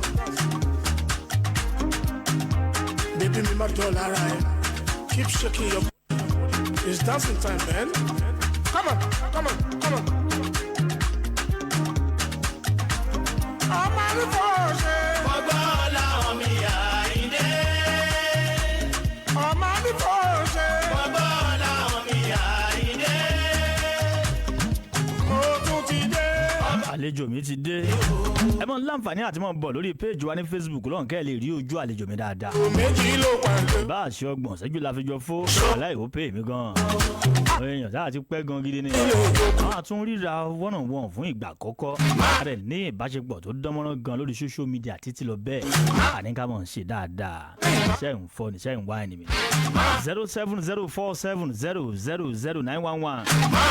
Baby mi má dọ̀ lára ẹ. Keep shaking your. It's dancing time, man. Come on, come on, come on. Ọmọ mi fọ́ ṣe. Mo gbọ́ láwọn mi Àyìndé. Ọmọ mi fọ́ ṣe. Mo gbọ́ láwọn mi Àyìndé. Mo tún ti dé. Àlejò mi ti dé. Ẹ mọ̀ láǹfààní àti mọ̀ bọ̀ lórí péèjì wa ní Facebook lọ́hùn kẹ́ ẹ lè rí ojú àlejò mi dáadáa. Méjì ló pàdé. Bá a ṣe 30 ṣẹ́jú la fi jọ fó. Aláìwó pè mí gan. Àwọn èèyàn tá a ti pẹ́ gan gidi ni. Àwọn àtún ríra one on one fún ìgbà àkọ́kọ́. A rẹ̀ ní ìbáṣepọ̀ tó dánmọ́rán gan lórí social media títí lọ bẹ́ẹ̀. Àní ká mọ̀ ń ṣe dáadáa. Iṣẹ́ ń fọ ni iṣẹ́ ń wá ẹni mi. 07047000911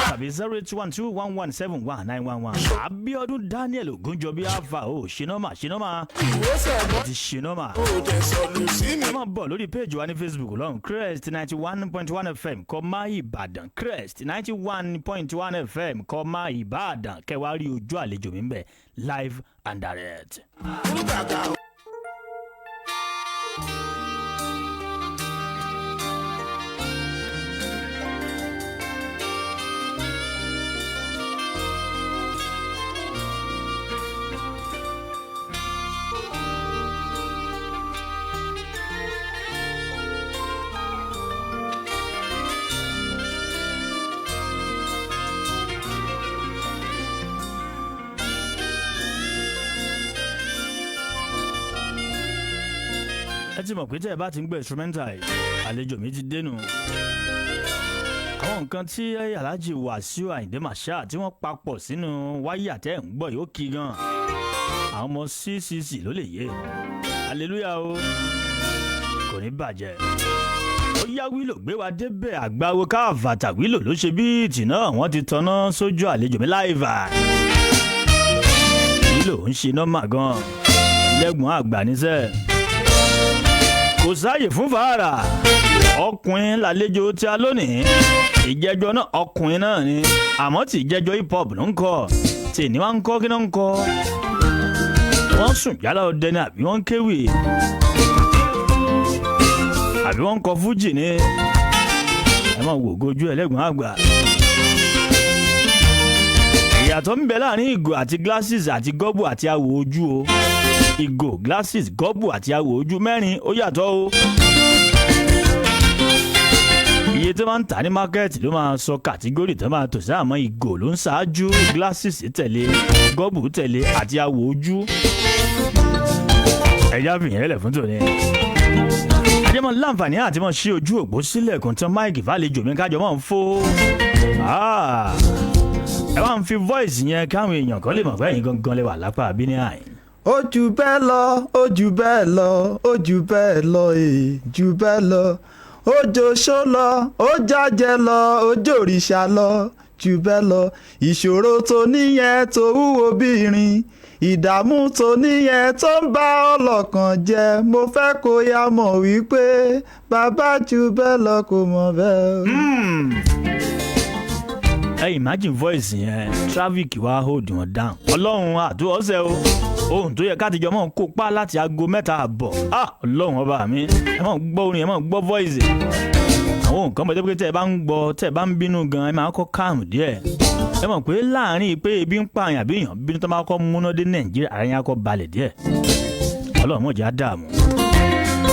tàbí 08121171911. Abíọ́dún Daniel Ògúnjọbí Alfa o ṣinọ́mà ṣinọ́mà Ìwọ́sẹ̀ ti ṣinọ́mà. kò dẹ̀ sọ̀lù sí mi. Ẹ máa bọ̀ lórí péèjì wa ní Facebook lọ́hùn Crest 91.1 FM kọ́má Ìbàdàn Crest 91.1 FM kọ́má Ìbàdàn kẹwàá rí ojú àlejò mi ń bẹ̀ live and direct. Olùgbàgbà Thank Ẹ ti mọ̀ pé tẹ́ ẹ bá ti ń gbọ́ instrumental yìí, àlejò mi ti dénú. Àwọn nǹkan tí Alhaji Wasiu Ayinde Marshal tí wọ́n papọ̀ sínú wáyà tẹ́ ẹ̀ ń gbọ́ yìí ó kí gan. Àwọn ọmọ CCC ló lè yé. Hallelujah o, kò ní bàjẹ́. Ó yá, wílò gbé wa débẹ̀. Àgbáwo káàfàtà wílò ló ṣe beat náà. Wọ́n ti tanná sójú àlejò mi láìvà. Wílò ń ṣe normal gan, lẹ́gbọ̀n àgbà níṣẹ́, kò sáàyè fún fàárà. Ọkùnrin làlejò tí a lónìí. Ìjẹjọ náà ọkùnrin náà ni, àmọ́ tí ìjẹjọ hip hop ló ń kọ, tí ní wọ́n ń kọ́, kí ló ń kọ́? Wọ́n sùn yálà ọdẹ ni, àbí wọ́n ń kéwì, àbí wọ́n ń kọ fújì ni? Ẹ máa wò gojú ẹlẹ́gbọ̀n àgbà. Ìyàtọ̀ ń bẹ láàrin ìgò àti glasses àti gọ́bù àti awò ojú o. Ìgò, glasses, gọ́bù àti awò ojú, mẹ́rin, ó yàtọ̀ o. Iye tó máa ń tà ní market ló máa sọ category tó máa tò sí, àmọ́ ìgò ló ń ṣáájú, glasses tẹ̀lé, gọ́bù tẹ̀lé àti awò ojú. Ẹ̀yà fìyẹn lẹ̀ fún tòní. Ajẹ́mọ̀ láǹfààní àti mọ̀ sí ojú òpó sílẹ̀ kùn tán mic fàlejò mi kájọ mọ̀ ń fó. Ẹ wá ń fi voice yẹn káwọn èèyàn kan lè mọ̀ pé ẹ̀yin gangan lè wà lápá àbí ní àyìn. Ó jù bẹ́ẹ̀ lọ, ó jù bẹ́ẹ̀ lọ, ó jù bẹ́ẹ̀ lọ, èè jù bẹ́ẹ̀ lọ. Ó jòṣó lọ, ó jájẹ lọ, ó jòrìṣà lọ, jù bẹ́ẹ̀ lọ. Ìṣòro tó níyẹn tó wúwo bí irin, ìdààmú tó níyẹn tó ń bá ọlọ́kàn jẹ́, mo fẹ́ kó yá mọ̀ wípé bàbá jù bẹ́ẹ̀ lọ, kò mọ̀ bẹ́ẹ̀ o. Ẹ imagine voice yẹn, traffic wá hold wọn down. Ọlọ́run àtúwọ̀ ọ̀sẹ̀ o, ohun tó yẹ ká tìjọ mọ̀ ń kópa láti aago 3:30. Ah, Ọlọ́run ọba mi! Ẹ máa gbọ́ orin, ẹ máa gbọ́ voice. Àwọn nǹkan bọ̀ tó pé tẹ́ ẹ bá ń gbọ́, tẹ́ ẹ bá ń bínú gan, ẹ máa kọ́ calm díẹ̀. Ẹ mọ̀ pé láàrin pé ebi ń pààyàn àbí èèyàn bínú tó máa kọ́ múná dé Nàìjíríà, ara yẹn á kọ́ balẹ̀ díẹ̀. Ọlọ́run mọ̀jẹ̀ á dààmú.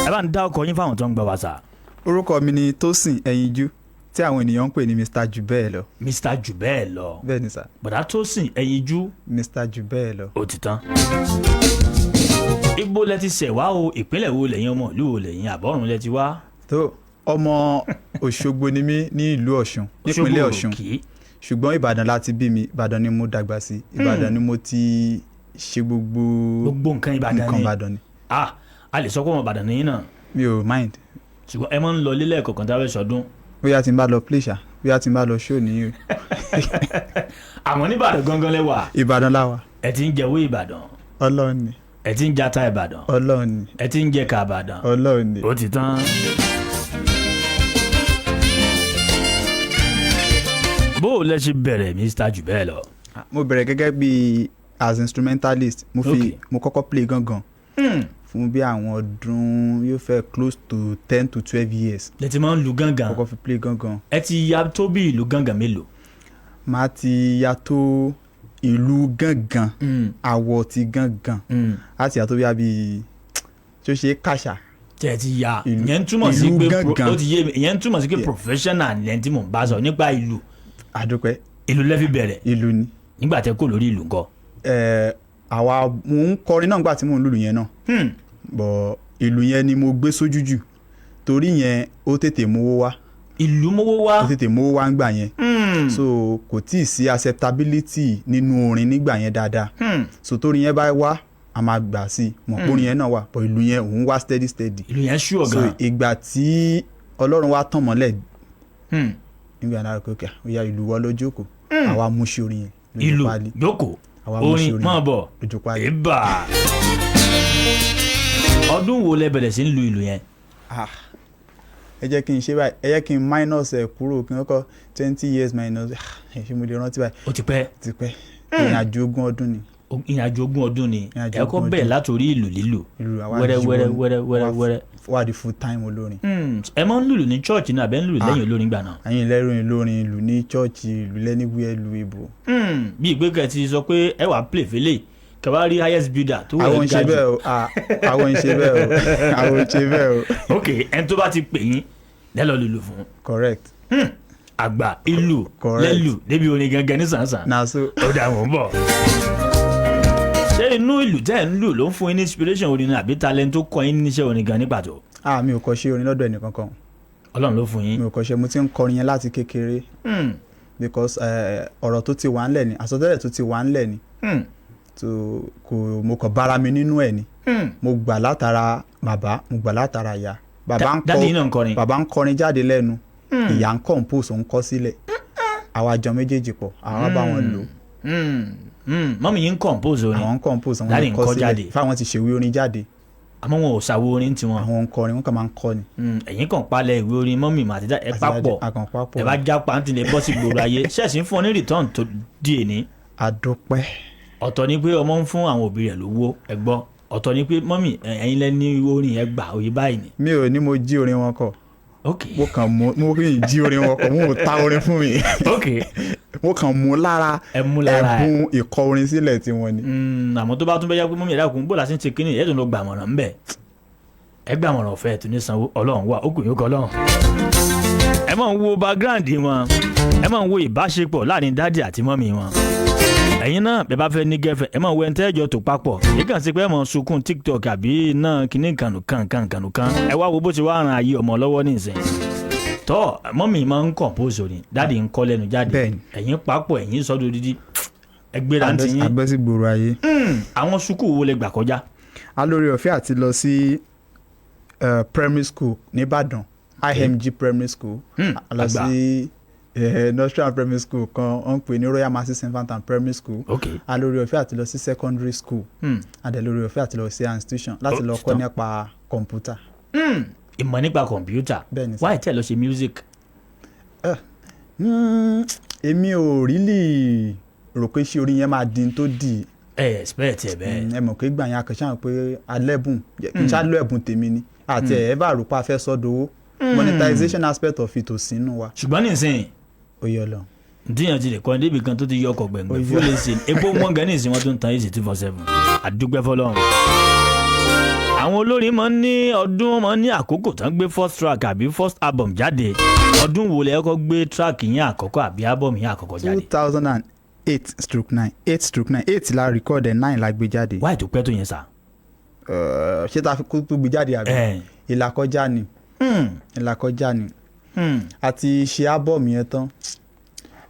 Ẹ bá ń dá ọkọ̀ yín fáwọn tó ń gbọ́ wa sà. Orúkọ mi ni Tósìn Ẹyinjú, tí àwọn ènìyàn ń pè ní Mr Jubẹ́ẹ̀lọ. Mr Jubẹ́ẹ̀lọ. Bẹ́ẹ̀ ni sà. Bọ̀dá Tósìn Ẹyinjú. Mr Jubẹ́ẹ̀lọ. Ó ti tán. Ibo lẹ ti ṣẹ̀ wá o? Ìpínlẹ̀ wo lẹ́yìn? Ọmọ ìlú wo lẹ́yìn? Àbọ̀rùn lẹ ti wá? Tó, ọmọ Òṣogbo ni mí ní ìlú Ọ̀ṣun, nípínlẹ̀ Ọ̀ṣun, ṣùgbọ́n Ìbàdàn láti bí mi. Ìbàdàn ni mo dàgbà sí, Ìbàdàn ni mo ti ṣe gbogbo. Gbogbo nǹkan Ìbàdàn ni. Nǹkan Ìbàdàn ni. Ah, a lè sọ pé ọmọ Ìbàdàn ni yín náà. Mi ò mind. Ṣùgbọ́n ẹ máa ń lọ lílẹ̀ kọ̀ọ̀kan tí a fẹ́ sọdún. Bóyá tí n bá lọ play ṣá, bóyá tí n bá lọ show ní. Àmọ́ nìbàdàn gangan lẹ wà. Ìbàdàn la wà. Ẹ ti ń jẹ owó Ìbàdàn. Ọlọ́run ni. Ẹ ti ń jata Ìbàdàn. Ọlọ́run ni. Ẹ ti ń jẹ ká Ìbàdàn. Ọlọ́run ni. Ó ti tán. Bó o lẹ ṣe bẹ̀rẹ̀, Mr Jubẹ́ẹ̀lọ? Mo bẹ̀rẹ̀ gẹ́gẹ́ bí as instrumentalist. Mo fi mo kọ́kọ́ play gángan fún bí àwọn ọdún yóò fẹ́ close to 10 to 12 years. Lẹ ti máa ń lu gángan. Kọ́kọ́ fi play gángan. Ẹ ti ya tó bí ìlú gángan mélòó? Màá ti ya tó ìlú gángan, àwọ̀ ti gángan, á ti ya tó bí i tí ó ṣe é kàṣà. Tẹ́ ẹ ti ya, ìyẹn ń túmọ̀ sí ìlú pé gángan. Ó ti yé mi. Ìyẹn ń túmọ̀ sí pé professional lẹ́ni tí mò ń bá sọ nípa ìlú. Àdúpẹ́. Ìlú lẹ́ fi bẹ̀rẹ̀. Ìlú ni. Nígbà tẹ́ kó lórí ìlú ńkọ́? Ẹ, àwa mò ń kọrin náà nígbà tí mò ń lùlù yẹn náà, bọ̀ ìlú yẹn ni mo gbé sójú jù, torí yẹn ó tètè mówó wá. Ìlú mówó wá. Ó tètè mówó wá ńgbà yẹn. So kò tíì sí acceptability nínú orin nígbà yẹn dáadáa. So torí yẹn bá wá, a máa gbà sí i mọ̀ pé orin yẹn náà wà, but ìlú yẹn òun wá steady steady. Ìlú yẹn sure So gan. ìgbà tí Ọlọ́run wá tàn mọ́lẹ̀ nígbà náà, kò kíá, ó yá, ìlú wa ló jókòó. Àwa mú sí orin yẹn lójú Ìlú páálí. jókòó. Àwa mú sí Orin orin máa yẹn bọ̀ lójú páálí. Ìbà, ọdún wo lẹ bẹ̀rẹ̀ sí ń lu ìlú yẹn? Ah, ẹ jẹ́ kí n ṣe báyìí, ẹ jẹ́ kí n minus ẹ̀ kúrò, kí n kọ́ 20 years minus. Ah, ẹ ṣé mo lè rántí báyìí? Ó ti pẹ́. Ti pẹ́, ìrìn àjò 20 ọdún ni. Ìrìn àjò 20 ọdún ni. Ìrìn àjò Ẹ kọ́ 20 bẹ̀rẹ̀ ọdún. látòrí ìlú lílù Ìlú àwa wẹ́rẹ́ yí wẹ́rẹ́ wọnú- wẹ́rẹ́ wẹ́rẹ́ wẹ́rẹ́. Wá di full time olórin. Ẹ máa ń lùlù ní church ní àbẹ́ ń lùlù lẹ́yìn olórin gbà náà? Àyìn lẹ́rù ìlórin, ìlú ní church, ìlú lẹ́níwí, ìlú ìbò. Bí ìgbé kẹ ti sọ pé ẹ wàá play fẹlẹ kẹ wá rí highest bidder tó Àwọn wẹ̀ ń ga ṣe jù. bẹ́ẹ̀ o. Ah, àwọn ń ṣe bẹ́ẹ̀ o, àwọn ń ṣe bẹ́ẹ̀ o. Ok, ẹni tó bá ti pè yín lẹ́lọ́ lùlù fún. Correct. Àgbà ìlú. Correct. Lẹ́lù débi orin gangan ní sànsàn. Na so. Ó dà, wọ́n bọ̀. Ṣé Inú ìlú tẹ́ ẹ̀ ń lù ló ń fún yín ní inspiration orin ni, àbí talent tó kọ́ yín níṣẹ́ orin gan ní pàtó? Ah, mi ò kọ́ ṣe orin lọ́dọ̀ ẹnìkankan. Ọlọ́run ló fún yín. Mi ò kọ́ ṣe, mo ti ń kọrin yẹn láti kékeré because ọ̀rọ̀ tó ti wà ńlẹ̀ ni, àsọtẹ́lẹ̀ tó ti wà ńlẹ̀ ni. So kò, mo kàn bára mi nínú ẹ̀ ni. Mo gbà látara bàbá, mo gbà látara ìyá. Bàbá ń Daddy yín náà ń kọrin? Bàbá ń kọrin jáde lẹ́nu, ìyá ń compose, ń kọ sílẹ̀. Àwa jọ méjèèjì pọ̀, àwa bá wọn lò. Mummy yín ń compose orin? Àwọn ń compose, àwọn Daddy ń ń kọ kọ jáde. sílẹ̀, fáwọn ti ṣèwé orin jáde. Àmọ́ wọn ò ṣàwo orin tiwọn. Àwọn ń kọrin, wọn kàn máa ń kọ ni. Ẹ̀yin kàn palẹ̀ ìwé orin mummy mà àti ẹ Àti papọ̀. a kàn papọ̀. Ẹ bá já pàǹtí lè bọ́ sí gbòòrò ayé, ṣẹ̀sìn fún ọ ní return tó di èní. Àdúpẹ́. Ọ̀tọ̀ ni pé ọmọ ń fún àwọn òbí rẹ̀ lówó, ẹ gbọ́. Ọ̀tọ̀ ni pé mummy, ẹ̀yin lẹ ní orin yẹn gbà òye báyìí ni. Mi ò ní mo jí orin wọn kọ. Mo kàn mú, mo rí jí orin wọn kọ, mo ò ta orin fún mi. Mo kàn mú lára Ẹ mú lára ẹ. ẹ̀bùn ìkọ orin sílẹ̀ tiwọn ni. Àmọ́ tó bá tún bẹ́ yá pé mummy, ẹ̀dá kún bó la ṣe ń ṣe kínní, ẹ̀ tún lọ gbàmọ̀ràn ńbẹ̀. Ẹ gbàmọ̀ràn ọ̀fẹ́ ẹ̀ tún ní sanwó. Ọlọ́run wà, ó kù yín ó kọ Ọlọ́run. Ẹ máa ń wo background wọn, ẹ máa ń wo ìbáṣepọ̀ láàrin daddy àti mummy wọn. Ẹ̀yin náà, bẹ́ẹ̀ bá fẹ́ ní girlfriend, ẹ máa wo ẹni tẹ́jọ́ tó papọ̀. Èyí kàn sí pé ẹ máa sunkún TikTok àbí náà kíní kànú kan kan kànú kan. Ẹ wá wo bó ti wá ran ayé ọmọ lọ́wọ́ nísìn. Tọ́ mummy máa ń compose orin, daddy ń kọ́ lẹ́nu jáde, ẹ̀yin papọ̀, ẹ̀yin sọ́dọ̀ dídí, ẹ gbéra ń tiyín. Abẹ́sí gbòòrò ayé. Àwọn sukù wo lẹ gbà kọjá? A lórí ọ̀fẹ́ àti lọ sí primary school nìbàdàn, IMG Primary School. A lọ sí nursery primary school kan, wọ́n ń pè ní Royal Masses Infant and Primary School. A lórí ọ̀fẹ́ àti lọ sí secondary school. A dẹ̀ lórí ọ̀fẹ́ àti lọ sí institution láti lọ kọ́ nípa kọ̀ǹpútà. Ìmọ̀ nípa kọ̀ǹpútà. Bẹ́ẹ̀ni sir. Why tẹ́ lọ ṣe music? Èmi ò really rò pé ṣé orin yẹn máa di n tó dì. Ẹ expect ẹ bẹ́ẹ̀. Ẹ mọ̀ pé gbà yẹn akànṣe àwọn pé alẹ́bùn kí n ṣá lọ ẹ̀bùn tèmi ni, àti ẹ̀ bá rò pé a fẹ́ sọ́dọ̀ monetization aspect of it ò sínú wa. Ṣùgbọ́n nísìnyí, Ó yọ lọ. Díyàn ti lè kọ́ débi kan tó ti yọ ọkọ̀ gbẹ̀ngbẹ̀ fún lè ṣe epo wọn gan nísìnyí, wọ́n tún ń tan AC 247. Àdúgbẹ́ fọlọ́run. Àwọn olórin máa ń ní ọdún, máa ń ní àkókò tán gbé first track àbí first album jáde. Ọdún wo lẹ kọ́kọ́ gbé track yẹn àkọ́kọ́ àbí album yẹn àkọ́kọ́ jáde? 2008/9, 8/9, 8 la record ẹ̀, 9 la gbé jáde. Wáyé tó pẹ́ tó yẹn sà? Ṣé ta fi kó tó gbé jáde àbí? Ìlàkọjá ni. Ìlàkọjá ni. Àti ṣe album yẹn tán,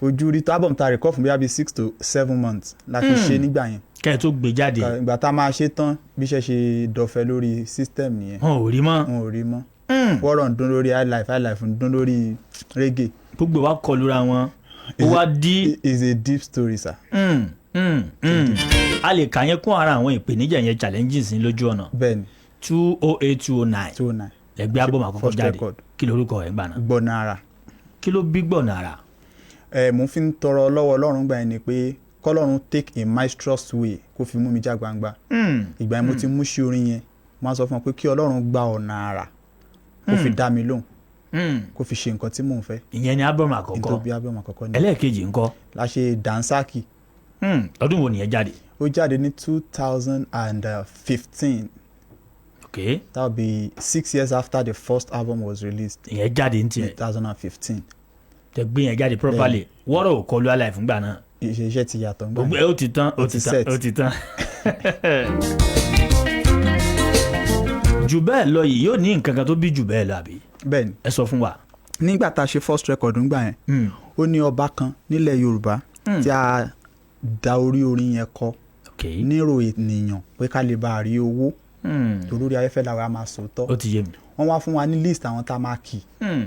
ojú rí tó album ta record fún bíi 6 to 7 months la fi ṣe nígbà yẹn. Kẹ́ ẹ tó gbé jáde. Ìgbà tá a máa ṣe tán, bí iṣẹ́ ṣe dọ̀fẹ́ lórí system nìyẹn. Wọn ò rí mọ́. Wọn ò rí mọ́. Wọ́rọ̀ ń dún lórí highlife, highlife ń dún lórí reggae. Gbogbo wa kọlura wọn, ó wá dí. Is a deep story, sir. A lè kà yẹn kún ara àwọn ìpèníjà yẹn, challenges ní lójú ọ̀nà. Bẹ́ẹ̀ni. 2008, 2009. 2009. Lẹ́gbẹ́ album àkọ́kọ́ First jáde. record. Kí lorúkọ ẹ̀ gbà náà? Gbọ̀nà Àrà. Kí ló bí Gbọ̀nà Àrà? Ẹ mo fi ń tọrọ lọ́wọ́ Ọlọ́run gbà yẹn ni pé kọ́lọ́run take a mysterious way kó fi mú mi já gbangba. Ìgbà yẹn mo ti mú sí orin yẹn, mo á sọ fún ọ pé kí Ọlọ́run gba ọ̀nà àrà kó fi dá mi lóhùn, kó fi ṣe nǹkan tí mò ń fẹ́. Ìyẹn ni album àkọ́kọ́. Nítorí bí album àkọ́kọ́ ni. Ẹlẹ́ẹ̀kejì ńkọ́? La ṣe Dansaki. Ọdún wo nìyẹn jáde? Ó jáde ní 2015. That will be 6 years after the first album was released. Ìyẹn jáde ní tiẹ̀. 2015. Tẹ gbé yẹn jáde properly, wọ́rọ̀ ò kọlu alive ńgbà náà. Iṣẹ́ ti yàtọ̀ ńgbà. Gbogbo ẹ ó ti tán, ó ti tán, ó ti tán. Jù bẹ́ẹ̀ lọ yìí yóò ní nǹkan kan tó bí jù bẹ́ẹ̀ lọ, àbí? Bẹ́ẹ̀ni. Ẹ sọ fún wa. Nígbà tá a ṣe first record ńgbà yẹn, ó ní ọba kan nílẹ̀ Yorùbá tí a da orí orin yẹn kọ nírò ènìyàn pé ká lè bá a rí owó, torí orí afẹ́fẹ́ làwọn a máa sòótọ́. Ó ti yé mi. Wọ́n wá fún wa ní list àwọn tá a máa kì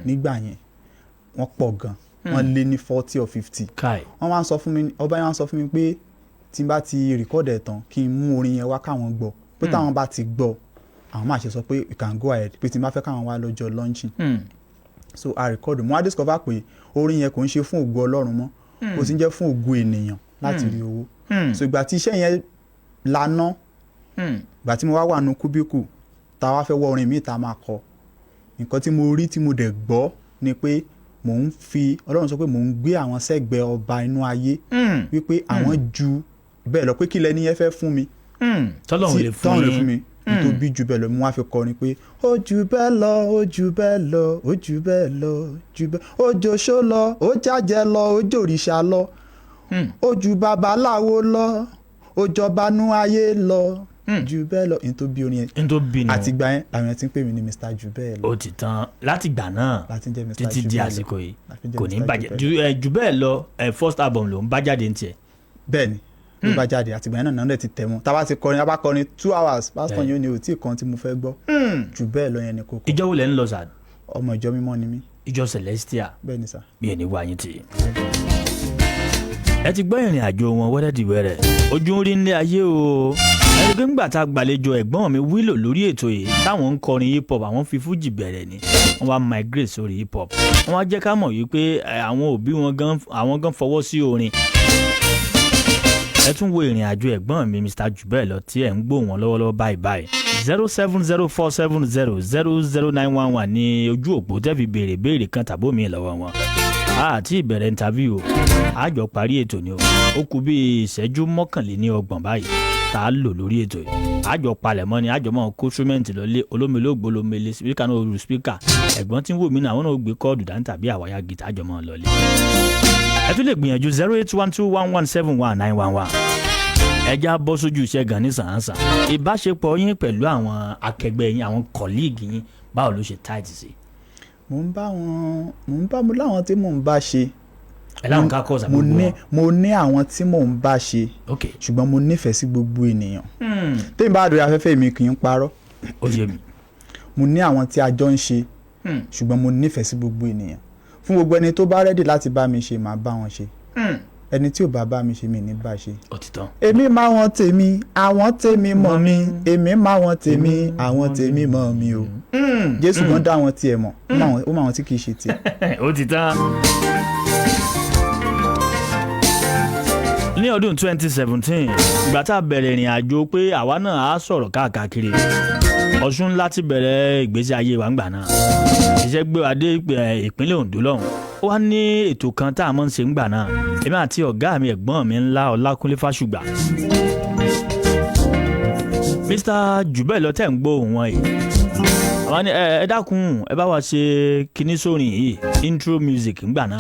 nígbà yẹn. Wọ́n pọ̀ gan, wọ́n lé ní 40 or 50. Wọ́n wá sọ fún mi, ọba yẹn wá sọ fún mi pé tí n bá ti record ẹ̀ tán, kí n mú orin yẹn wá káwọn gbọ́, pé táwọn bá ti gbọ́, àwọn máa ṣe sọ pé you can go ahead, pé tí n bá fẹ́ káwọn wá lọ́jọ́ launching. So I record, mo wá discover pé orin yẹn kò ń ṣe fún ògo Ọlọ́run mọ́, ó ti ń jẹ́ fún ògo ènìyàn láti rí owó. So ìgbà tí iṣẹ́ yẹn laná, ìgbà tí mo wá wà nù kúbíkù tá a wá fẹ́ wọ orin míì tá a máa kọ, nǹkan tí mo rí tí mo dẹ̀ gbọ́ ni pé mò ń fi Ọlọ́run sọ pé mò ń gbé àwọn sẹ́gbẹ̀ẹ́ ọba inú ayé, wípé àwọn ju bẹ́ẹ̀ lọ, pé kí lẹni yẹn fẹ́ fún mi tọ́lọ́run lè fún tọ́lọ́run lè yín. fún mi tó bí ju bẹ́ẹ̀ lọ. Mo wá fi kọrin pé ó ju bẹ́ẹ̀ lọ, ó ju bẹ́ẹ̀ lọ, ó ju bẹ́ẹ̀ lọ, ju bẹ́ẹ̀, ó joṣó lọ, ó jájẹ lọ, ó jòrìṣà lọ, ó ju babaláwo lọ, Ó jọba nú ayé lọ, jù bẹ́ẹ̀ lọ. N tó bí orin yẹn n tó bí nu. Àtìgbà yẹn làwọn yẹn ti ń pè mí ní Mr. Jù bẹ́ẹ̀ lọ. Ó ti tán láti gbà náà. Láti ń jẹ́ Mr. Títí Jù di bẹ́ẹ̀ lọ. àsìkò yìí Láti ń jẹ́ kò ní Mr. Jù bàjẹ́. bẹ́ẹ̀. Jù bẹ́ẹ̀ lọ, first album ló ń bá jáde ní tiẹ̀. Bẹ́ẹ̀ni, ló bá jáde. Àtìgbà yẹn náà ti tẹ̀ mọ́. Tá a bá ti kọrin, a bá kọrin 2 hours, pásítọ̀ yóò ní o tí kan tí mo fẹ́ gbọ́. Jù bẹ́ẹ̀ lọ yẹn ni kókó. Ìjọ wo lẹ ń lọ sà? Ọmọ ìjọ mímọ́ ni mí. Ìjọ Celestial? Bẹ́ẹ̀ni sà. Bí ẹni wá yín tì í. Ẹ ti gbọ́ ìrìn àjò wọn wẹ́rẹ́dìwẹ́rẹ́, ojú ń rí nílé ayé o. Ẹni pé ńgbà tá a gbàlejò ẹ̀gbọ́n mi wílò lórí ètò yìí, táwọn ń kọrin hip hop, àwọn fi fújì bẹ̀rẹ̀ ni, wọ́n wá migrate sórí hip hop. Wọ́n wá jẹ́ ká mọ̀ wípé àwọn òbí wọn gan, àwọn gan fọwọ́ sí orin. Ẹ tún wo ìrìn àjò ẹ̀gbọ́n mi Mr. Jùbẹ́ẹ̀lọ tí ẹ̀ ń gbọ́ wọn lọ́wọ́lọ́wọ́ báyìí báyìí. 07047000911 ní ojú òpó tẹ́ fi béèrè béèrè kan tàbó mi lọ́wọ́ wọn. Àti ìbẹ̀rẹ̀ interview o, àjọ parí ètò ni o. Ó kù bí ìṣẹ́jú 31 báyìí tá a lò lórí ètò yìí. Àjọ palẹ̀mọ́ ni, àjọ mọ́ kó instrument lọlé olómìnira olómìnira speaker náà, olú speaker ẹ̀gbọ́n tí ń wò mí náà, àwọn náà ó gbé kọ́ọ̀dù dání tàbí àwáyá gìtá, àjọ mọ́ lọlé. Ẹ tún lè gbìyànjú 08121171911. Ẹja bọ́ sójú iṣẹ́ gan ní sàn-án-sàn. Ìbáṣepọ̀ yín pẹ̀lú àwọn akẹgbẹ́ yín, àwọn colleague yín, báwo ló ṣe tight sí? Mò ń bá wọn, mò ń bá, mo láwọn tí mò ń bá ṣe. Ẹ láwọn ká kọ́ Mo gbogbo ní wọn. Mo ní àwọn tí mò ń bá ṣe. Ṣùgbọ́n mo nífẹ̀ẹ́ sí gbogbo ènìyàn. Tèmi bá dòrí afẹ́fẹ́, mi kì í parọ́. Ó yé mi. Mo ní àwọn tí a jọ ń ṣe, ṣùgbọ́n mo nífẹ̀ẹ́ sí gbogbo ènìyàn. Fún gbogbo ẹni tó bá ready láti bá mi ṣe, màá bá wọn ṣe. Ẹni tí ò bá bá mi ṣe, mi ní bá ṣe. Ó ti tán. Èmi máa wọn tèmi, àwọn tèmi mọ̀ mi. Èmi máa wọn tèmi, àwọn tèmi mọ̀ mi o. Jésù gan dá wọn tiẹ̀ mọ̀, ó mọ àwọn tí kì í ṣe tiẹ̀. Ó ti tán. Ní ọdún 2017, ìgbà tá a bẹ̀rẹ̀ ìrìn àjò pé àwa náà á sọ̀rọ̀ káàkiri Ọ̀ṣun, láti bẹ̀rẹ̀ ìgbésí ayé wa ńgbà náà, iṣẹ́ gbé wa dé ìpínlẹ̀ Ondo lọ́hùn. Ó wá ní ètò kan tá a máa ń ṣe ńgbà náà, èmi àti ọ̀gá mi, ẹ̀gbọ́n mi ńlá, Ọlákúnlé Fásùgbà, Mr. Jùbẹ́ẹ̀lọ tẹ̀ ń gbọ́ òun wọn yìí. Àwọn ní ẹ dákun, ẹ bá wa ṣe kinní sórin yìí, intro music ńgbà náà.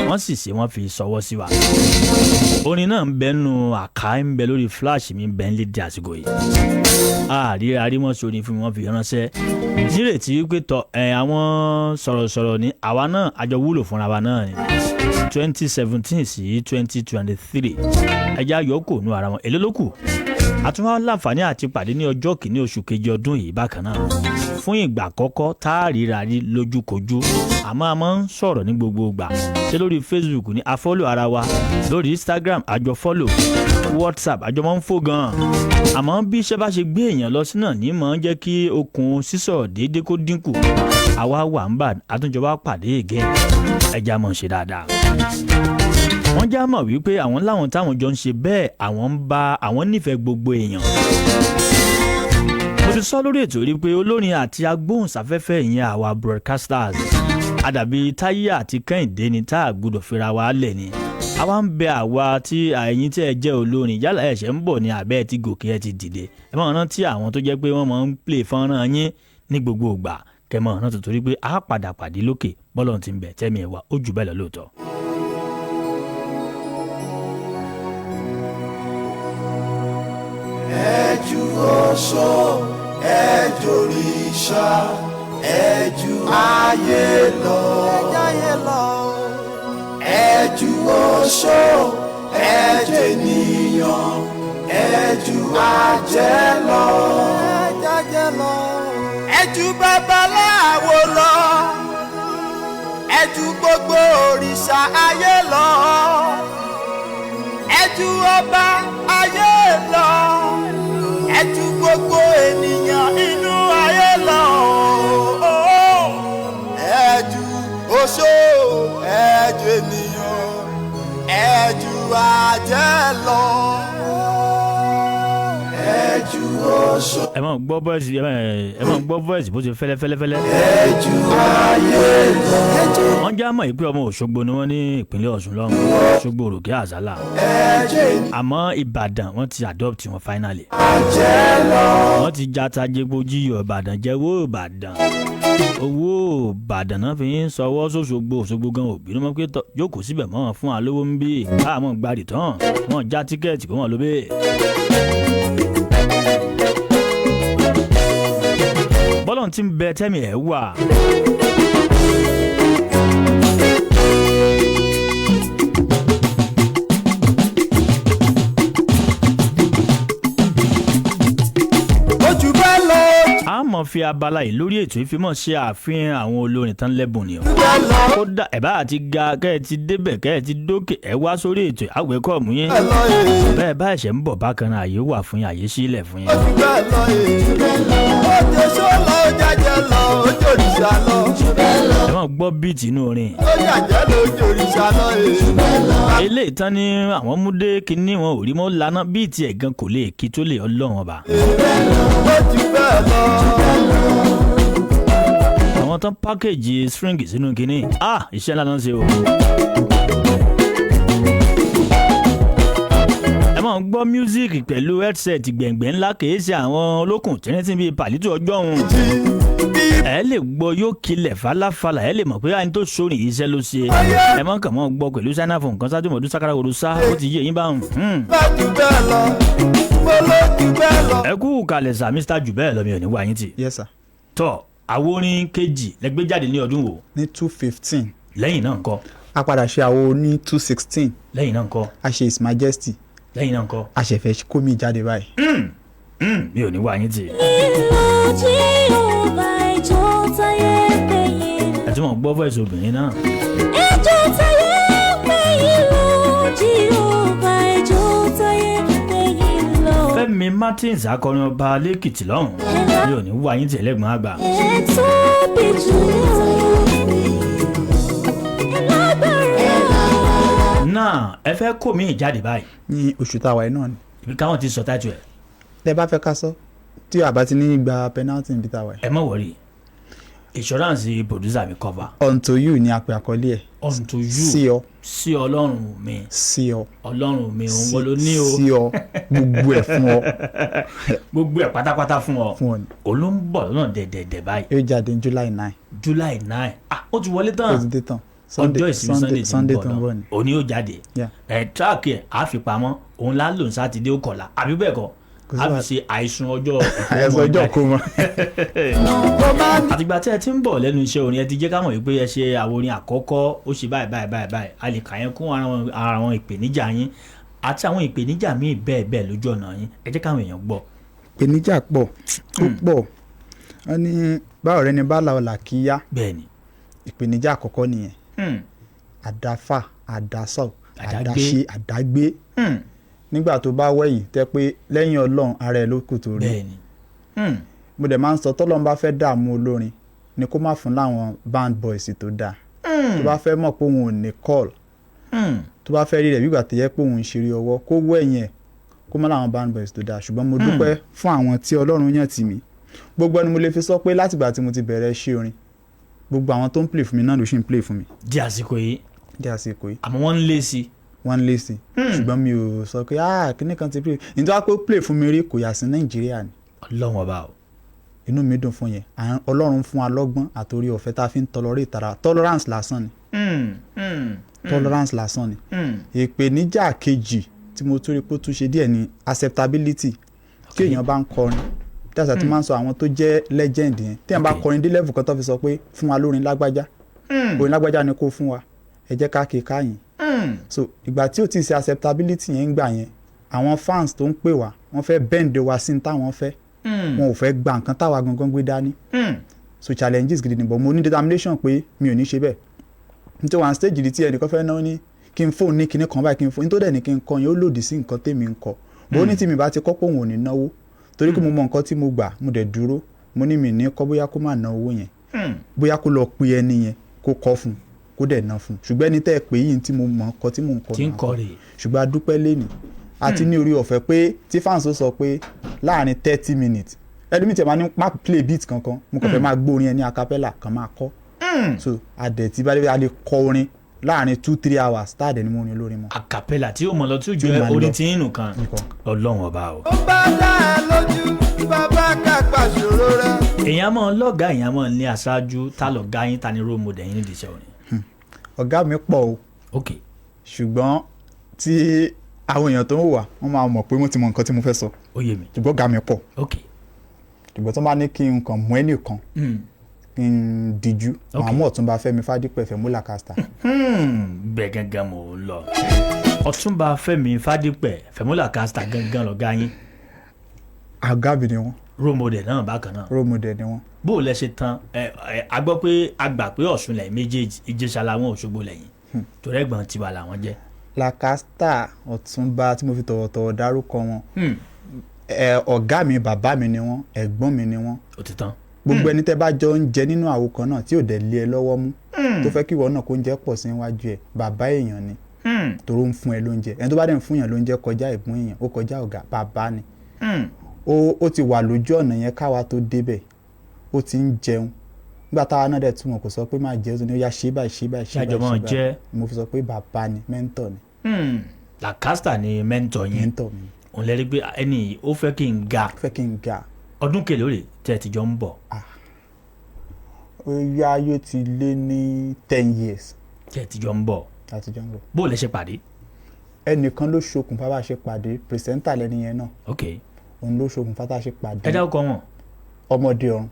Wọ́n sì ṣe, wọ́n fi ṣọwọ́ sí wa. Orin náà ń bẹ nù àká, ń bẹ lórí flash mi, ń bẹ ń lé di àsìkò yìí. Àríra rí, wọ́n sórin fún mi, wọ́n fi ránṣẹ́ nírètí wípé tọ ẹ àwọn sọ̀rọ̀sọ̀rọ̀ ní àwa náà, àjọ wúlò fúnra wa náà ni. 2017 sí 2023, ẹja yòókù nù ara wọn, èló ló kù? Àtúnwá láǹfààní àti pàdé ní ọjọ́ kìíní oṣù kejì ọdún yìí bákan náà, fún ìgbà àkọ́kọ́ tá a ríra rí lójúkojú. Àmọ́ a máa ń sọ̀rọ̀ ní gbogbo ìgbà, ṣé lórí Facebook ní a follow ara wa, lórí Instagram àjọ follow, WhatsApp àjọ máa ń fò gan-an. Àmọ́ bí iṣẹ́ bá ṣe gbé èèyàn lọ sí náà ní máa ń jẹ́ kí okùn sísọ̀rọ̀ déédéé kó dínkù. Àwa wà ń bà àtúnjọba pàdé again, ẹja mọ̀ ṣe dáadáa. Wọ́n já mọ̀ wípé àwọn láwọn táwọn jọ ń ṣe bẹ́ẹ̀, àwọn ń bá àwọn nífẹ̀ẹ́ gbogbo èèyàn. Mo ti sọ lórí ètò rí pé olórin àti agbóhùnsáfẹ́fẹ́, ìyẹn àwa broadcasters, àdàbí Táyé àti Kẹ́hìndé ni, tá a gbọ́dọ̀ fira wa lẹ̀ ni. Àwa ń bẹ àwa tí ẹ̀yin tí ẹ jẹ́ olórin, yálà ẹ̀ṣẹ̀ ń bọ̀ ní abẹ́ ẹ ti gòkè, ẹ ti dìde, ẹ máa rántí àwọn tó jẹ́ pé wọ́n máa ń play fọ́nrán yín ní gbogbo ìgbà, kẹ́ máa rántí, torí pé a padà pàdé lókè. Bọ́lọ̀ ti ń bẹ̀ tẹ́mi ẹ̀ wá, ó jù bẹ́ẹ̀ lọ lóòótọ́. Ẹjú oṣó, ẹjọ́ òrìṣà, ẹjú ayé lọ. Ẹjú oṣó, ẹjọ́ ènìyàn, ẹjú ajẹ́ lọ. Ẹjú babaláwo lọ, ẹjú gbogbo òrìṣà ayé lọ, ẹjú ọba ayé lọ, ẹjú gbogbo ènìyàn inú ayé lọ. Ẹjú oṣó, ẹjú ènìyàn, ẹjú ajẹ́ lọ. Ẹjú oṣó. Ẹ máa gbọ́ voice, ẹ máa gbọ́ voice bó ṣe fẹ́lẹ́ fẹ́lẹ́ fẹ́lẹ́. Ẹjú ayé lọ. Wọ́n já mọ̀ pé ọmọ Òṣogbo ni wọ́n ní ìpínlẹ̀ Ọ̀ṣun lọ́hùn, Òṣogbo òròkè àzálà. Àmọ́ Ìbàdàn wọ́n ti adopt wọn finally. Ajẹ́ lọ. Wọ́n ti jata jẹpo jíyọ̀ Ìbàdàn jẹ́wọ́ Ìbàdàn. Owó Ìbàdàn náà fi ń sọwọ́ sóṣogbo. Òṣogbo gan òbínú mọ́ pé jókòó síbẹ̀ mọ́ fún alówó ń bí káàmọ́ gbarì tán wọ́n já tíkẹ́ẹ̀tì kó wọ́n ló bẹ́ẹ̀. Bọ́lọ̀ tí ń bẹ tẹ́mi ẹ̀ wà. Ojú bẹ́ẹ̀ lọ. A mọ̀ fi abala yìí lórí ètò ìfimọ̀ ṣe àfihàn àwọn olórin tán lẹ́bùn ni o. Kódà ẹ̀ bá àti ga kẹ́ ẹ ti débẹ̀ kẹ́ ẹ ti dókè ẹ wá sórí ètò àwẹ̀kọ̀ mú yín. Bẹ́ẹ̀ bá ẹ̀ṣẹ̀ ń bọ̀ bákan náà, àyè wà fún yín, àyè sílẹ̀ fún yín. Ojú bẹ́ẹ̀ lọ ojú ṣó lọ, ó jẹ́jẹ́ lọ, ojú òrìṣà lọ. Ẹ máa gbọ́ bíìtì inú orin. Ó jàjẹ́ lọ, ojú òrìṣà lọ. Eléyìí tán ni àwọn múdé kínní wọn ò rí mọ́ lana bíìtì ẹ̀ gan kò lè kí tó lè ọlọ́run ọba. Ojú bẹ́ẹ̀ lọ. Àwọn tán pákéjì string sínú kínní, ah, iṣẹ́ ńlá náà ń ṣe o. Ẹ máa ń gbọ́ music pẹ̀lú headset gbẹ̀ngbẹ̀ ńlá, kìí ṣe àwọn olókùn tẹ́rẹ́tì bíi pàlítù ọjọ́ òun. Ẹ lè gbọ́ yóò kilẹ̀ falafala, ẹ lè mọ̀ pé ẹni tó sórin iṣẹ́ ló ṣe. Ẹ máa kàn máa gbọ́ pẹ̀lú sánáfò nǹkan sáájú mọ̀ọ́dún sákàrà òru sá, ó ti yé yín báwọn. Jù bẹ́ẹ̀ lọ, mo ló jù bẹ́ẹ̀ lọ. Ẹ kú kalẹ̀ sà, Mr. Jù bẹ́ẹ̀ lọ, mi ò ní wá yín tì. Yes sir. Tọ́ àwo orin kejì lẹ gbé jáde ní ọdún wo? Ní 2015. Lẹ́yìn náà ńkọ́? A padà ṣe àwo ní 2016. Lẹ́yìn náà ńkọ́? A ṣe His Majesty. Lẹ́yìn náà ńkọ́? A ṣẹ̀fẹ̀ kó mi jáde báyìí. Mi ò ní wá yín tì. Ẹ tún mọ̀ gbọ́ voice obìnrin náà. Ẹjọ́ táyé pé ìlú Jèhófà, ẹjọ́ táyé pé ìlú. Fẹ́mi Martins, akọrin ọba lẹ́kìtì lọ́hùn, mi ò ní wá yín tì, ẹlẹ́gbọ̀n àgbà. Ẹ tóbi jù ẹ lágbára. Náà ẹ fẹ́ kó mi jáde báyìí? Ní oṣù táwa yìí náà ni. Ibi káwọn ti sọ táìtù ẹ̀. Tẹ bá fẹ́ ká sọ, tí àbá ti ní gba penalty níbi táwa yìí. Ẹ má worry, insurance producer mi cover. Unto you ni a pè àkọlé ẹ̀. Unto you. Sí ọ. Sí ọlọ́run mi. Sí ọ. Ọlọ́run mi, òun wọ́n ló ní o. Sí ọ, gbogbo ẹ̀ fún ọ. Gbogbo ẹ̀ pátápátá fún ọ. Fún ọ ni. Òun ló ń bọ̀ lọ́nà dẹ̀dẹ̀dẹ̀ báyìí. Yóò jáde ní July 9. July 9, ah, ó ti wọlé tán. Ó ti dé tán. Ọjọ́ ìsinmi Sunday Sunday ti tó ń ń bọ̀ bọ̀ náà ni. òní yóò jáde. Ẹ tíráàkì ẹ̀ á fi pamọ́, òun lá lòun sátidé ó kọ̀la àbí bẹ́ẹ̀ kọ́, Kò sí á fi wàhálà. ṣe àìsùn ọjọ́. Àìsùn ọjọ́ ìkómọ. Àtìgbà tí ẹ ti ń bọ̀ lẹ́nu iṣẹ́ orin, ẹ ti jẹ́ ká mọ̀ wípé ẹ ṣe àwo orin àkọ́kọ́, ó ṣe báyìí báyìí báyìí báyìí, a lè kà yẹn kún ara àwọn ìpèníjà yín àti àwọn ìpèníjà míì bẹ́ẹ̀ bẹ́ẹ̀ lójú ọ̀nà yín. Ẹ jẹ́ káwọn èèyàn gbọ́. Ìpèníjà pọ̀, ó pọ̀. Wọ́n ní báwo rẹ ni bá la ọ̀là kí yá. Bẹ́ẹ̀ni. Ìpèníjà àkọ́kọ́ nìyẹn. Àdáfà, àdásọ̀, Àdágbé. àdáṣe, àdágbé. Nígbà tó bá wẹ̀yìn tẹ́ pé lẹ́yìn Ọlọ́run ara ẹ̀ ló kù tó rí. Bẹ́ẹ̀ni. Mo dẹ̀ máa ń sọ, tọ́lọ́run bá fẹ́ dààmú olórin ni kó má fún láwọn band boys tó dáa. Tó bá fẹ́ mọ̀ pé òun ò ní call, tó bá fẹ́ rí rẹ̀ bígbà tó yẹ pé òun ń ṣeré ọwọ́, kó wẹ̀yìn ẹ̀ kó má láwọn band boys tó dáa. Ṣùgbọ́n mo dúpẹ́ fún àwọn tí Ọlọ́run yàn tì mí. Gbogbo ẹni mo lè fi sọ pé látìgbà tí mo ti bẹ̀rẹ̀ iṣẹ́ orin, gbogbo àwọn tó ń play fún mi náà ló ṣì ń play fún mi. Di àsìkò yìí. Di àsìkò yìí. Àmọ́ wọ́n ń lé sí i. Wọ́n ń lé sí i. Ṣùgbọ́n mi ò sọ pé ah, kíní kan ti play nítorí wá pé ó play fún mi rí, kò yà sí Nàìjíríà ni. Ọlọ́run ọba o. Inú mi dùn fún yẹn. Ọlọ́run fún wa lọ́gbọ́n àtòrí ọ̀fẹ́ tá a fi ń tolerate ara, tolerance lásán ni. Tolerance lásán ni. Ìpèníjà kejì tí mo tún rí pé ó tún ṣe díẹ̀ ni acceptability. Tí èèyàn bá ń kọrin, tí àṣà tí máa ń sọ àwọn tó jẹ́ legend yẹn, tí èèyàn bá kọrin dé level kan tó fi sọ pé fún wa lórin lágbájá, orin lágbájá ni kó fún wa, ẹ jẹ́ ká kí káyìn. So ìgbà tí ò tí ì ṣe acceptability yẹn ń gbà yẹn, àwọn fans tó ń pè wá, wọ́n fẹ́ bend wa sí ní táwọn fẹ́. Wọn ò fẹ́ gba nǹkan táwa gangan gbé dání. So challenges gidi ni, but mo ní determination pé mi ò ní ṣe bẹ́ẹ̀. Nítorí one stage di tí ẹnìkan fẹ́ náà ní kí n fóun ní kinní kan báyìí, kí n fóun nítorí ẹ̀ ní kí n kọ yẹn, ó lòdì sí nǹkan tèmi ń kọ. Bó ní tí mi bá ti kọ́ pé òun ò ní náwó, torí pé mo mọ nǹkan tí mo gbà, mo dẹ̀ dúró, mo ní mi ní kọ́, bóyá kó má ná owó yẹn, bóyá kó lọ pe ẹni yẹn kó kọ́ fún un, kó dẹ̀ ná fún un. Ṣùgbọ́n ẹni tẹ́ ẹ pé yìí tí mo mọ̀ nǹkan tí mò ń kọ Tí ń náà kọ rèé. Ṣùgbọ́n a dúpẹ́ lénìí àti ní orí ọ̀fẹ́ pé tí fans ó sọ pé láàrin 30 minutes, ẹlòmíì tí ẹ máa ní má play beat kankan, mo kàn fẹ́ máa gbọ́ orin ẹ ní acapella kan máa kọ́. So adẹ̀ tí bá dé, a lè kọ orin láàrin 2-3 hours tá a dẹ̀ ní mo orin olórin mọ́. Acapella tí yóò mọ̀ lọ, tí yóò Tí yóò jẹ́ máa orin lọ. tí ń nù kan. Ọlọ́run ọba o. Ó bá dá ẹ lójú, bàbá kàgbà ṣòro rẹ. Èèyàn máa ń lọ́gàá, èèyàn máa ń ní aṣáájú. Ta lọ̀gá yín, ta ni role model yín nídìí iṣẹ́ orin? Ọ̀gá mi pọ̀ o. Ṣùgbọ́n tí àwọn èèyàn tó ń wà, wọ́n máa mọ̀ pé mo ti mọ nǹkan tí mo fẹ́ sọ. Ó yé mi. Ṣùgbọ́n ọ̀gá mi pọ̀. Ṣùgbọ́n tó bá ní kí n kàn mú ẹnìkan, kí n díjú, màá mú Ọ̀túnba Fẹ́mi Fádípẹ̀, Fẹ̀mú Làkàstà. Bẹ́ẹ̀ gangan mò ń lọ. Ọ̀túnba Fẹ́mi Fádípẹ̀, Fẹ̀mú Làkàstà gangan lọ̀gá yín. Ọ̀gá mi ni wọ́n. Role model náà bákan náà. Role model ni wọ́n. Bó o lẹ ṣe tán ẹ ẹ, a gbọ́ pé a gbà pé Ọ̀ṣun lẹ́yìn méjèèjì, Ìjẹ̀ṣà làwọn, Òṣogbo lẹ́yìn, torí ẹ̀gbọ́n tiwa làwọn jẹ́. Làkàstà, Ọ̀túnba tí mo fi tọ̀wọ̀tọ̀wọ̀ dárúkọ wọn, ẹ, ọ̀gá mi, bàbá mi ni wọ́n, ẹ̀gbọ́n mi ni wọ́n. Ó ti tán. Gbogbo ẹni tẹ́ bá jọ ń jẹ nínú àwo kan náà tí ò dẹ̀ lé ẹ lọ́wọ́ mú, tó fẹ́ kí ìwọ náà kó ń jẹ pọ̀ sí iwájú ẹ, bàbá èèyàn ni, torí ó ń fún ẹ lóúnjẹ. Ẹni tó bá dẹ̀ ń fún èèyàn lóúnjẹ kọjá ẹ̀gbọ́n èèyàn, ó kọjá ọ̀gá, bàbá ni. Ó ti wà lójú ọ̀nà yẹn káwa tó débẹ̀, ó ti ń jẹun nígbà táwa náà dẹ̀ túmọ̀, kò sọ pé máa jẹ, ó ti ní ó yá, ṣe báyìí, ṣe báyìí, ṣe Ṣáàjọ báyìí, máa ṣe báyìí. jẹ́. Mo fi sọ pé bàbá ni, mentor ni. Làkàstà ni mentor yín. Mentor mi. Òun lẹ́rí pé ẹni yìí ó fẹ́ kí n ga. Fẹ́ kí n ga. Ọdún kèló rè tẹ́ ẹ ti jọ ń bọ̀? Ó yá, yóò ti lé ní 10 years. Tẹ́ ẹ ti jọ ń bọ̀. Láti jọ ń bọ̀. Bó o lẹ ṣe pàdé? Ẹnìkan ló ṣokùnfà bá a ṣe pàdé, presenter lẹni yẹn náà. Òun ló ṣokùnfà tá a ṣe pàdé. Ẹ dárúkọ wọn. Ọmọdé ọ̀run.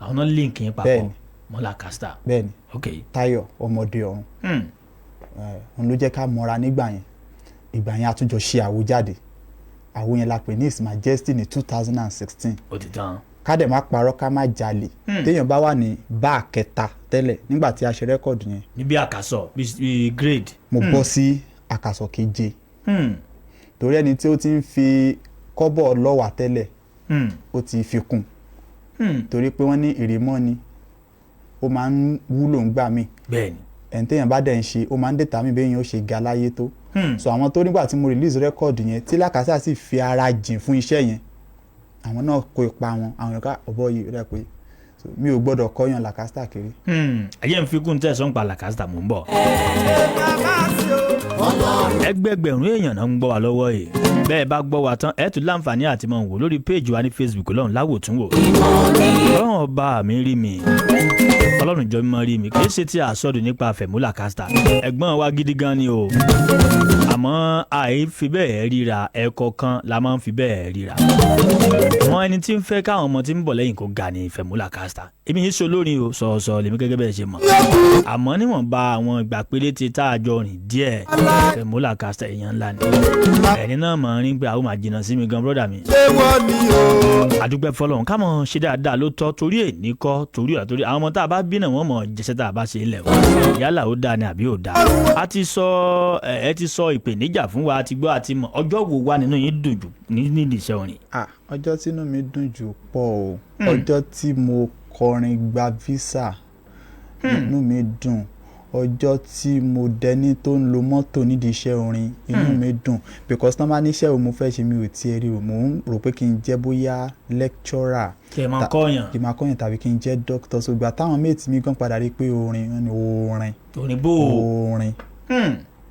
Àwọn náà link yín papọ̀ mọ́ Làkàstà. Bẹ́ẹ̀ni. Táyọ̀ Ọmọdé ọ̀run. Òun ló jẹ́ ká mọra nígbà yẹn. Ìgbà yẹn a tún jọ ṣe àwo jáde. Àwo yẹn la pè ní His Majesty ní 2016. Ó ti tán. Ká dẹ̀ má parọ́, ká má jalè, téèyàn bá wà ní báà kẹta tẹ́lẹ̀ nígbà tí a ṣe record yẹn, níbi àkàsọ̀ bí grade. Mo bọ́ sí àkàsọ̀ keje, torí ẹni tí ó ti ń fi kọ́bọ̀ lọ́wà tẹ́lẹ̀, ó ti fi kún, torí pé wọ́n ní ìrìmọ́ ni ó máa ń wúlò ń gbà mí. Ẹni téèyàn bá dẹ̀ ń ṣe, ó máa ń dètà mí béèyàn ó ṣe ga láyé tó. So àwọn tó nígbà tí mo release record yẹn, tí Làkàsà sì fi ara jìn fún iṣẹ́ yẹn, àwọn náà kó ipa wọn. Àwọn èèyàn ká ọ̀bọ yìí rẹ̀ pé so, mi ò gbọ́dọ̀ kọ́yàn Làkàsà kiri. Ẹ̀yẹ́ ń fi kún tẹ̀sán pa Làkàstà, mò ń bọ̀. Ẹgbẹgbẹ̀rún èèyàn náà ń gbọ́ wa lọ́wọ́ yìí. Bẹ́ẹ̀ bá gbọ́ wa tán, ẹ tún láǹfààní àti máa wò lórí péèjì wa ní Facebook lọ́run láwòtúnwò. Ọlọ́run ọba mi rí mi, Ọlọ́run jọ mímọ́ rí mi. Kì í ṣe tí àsọdùn nípa Fẹ̀mú Làkàstà, ẹ̀gbọ́n wa gidi gan ni o, àmọ́ àì fi bẹ́ẹ̀ ríra, ẹ̀kọ̀ọ̀kan la máa ń fi bẹ́ẹ̀ ríra. Àwọn ẹni tí ń fẹ́ káwọn ọmọ tí ń bọ̀ lẹ́yìn kó ga ni Fẹ̀mú Làkàstà. Èmi yìí ṣe olórin o, sọ̀ọ̀sọ̀ lèmi gẹ́gẹ́ bẹ́ẹ̀ ṣe mọ̀, àmọ́ níwọ̀nba àwọn ìgbà péréte tá a jọ rìn díẹ̀, Fẹ̀mú Làkàstà èèyàn ńlá ni. Ẹni náà mọ̀ ń rí pé àwọn máa jìnnà sí mi gan, brọ́dà mi. Àdúpẹ́ fọlọ́run, ká mọ̀ ṣe dáadáa ló tọ́, torí èní kọ́, torí ọ̀la, torí àwọn ọmọ tá a bá bí náà, wọ́n mọ̀ jẹ́sẹ́ tá a bá ṣe ń lẹ̀ wọ́n, yálà ó dáa ni àbí ò dáa. A ti sọ ẹ ẹ ti sọ ìpèníjà fún wa, a ti gbọ́, a ti mọ̀. Ọjọ́ wo wà nínú yín dùn jù nídìí iṣẹ́ orin? Ah, ọjọ́ tínú mi dùn jù pọ̀ o. Ọjọ́ tí mo kọrin gba visa, inú mi dùn. Ọjọ́ tí mo dẹni tó ń lo mọ́tò nídìí iṣẹ́ orin, inú mi dùn, because tán bá níṣẹ́ wo mo fẹ́ ṣe, mi ò tiẹ̀ rí o. Mò ń rò pé kí n jẹ́ bóyá lecturer, Kí ẹ máa kọ́yàn. Kí n máa kọ́yàn tàbí kí n jẹ́ doctor. So ìgbà táwọn mate mi gan padà rí pé orin, wọ́n ní orin. Orin bó o? Orin,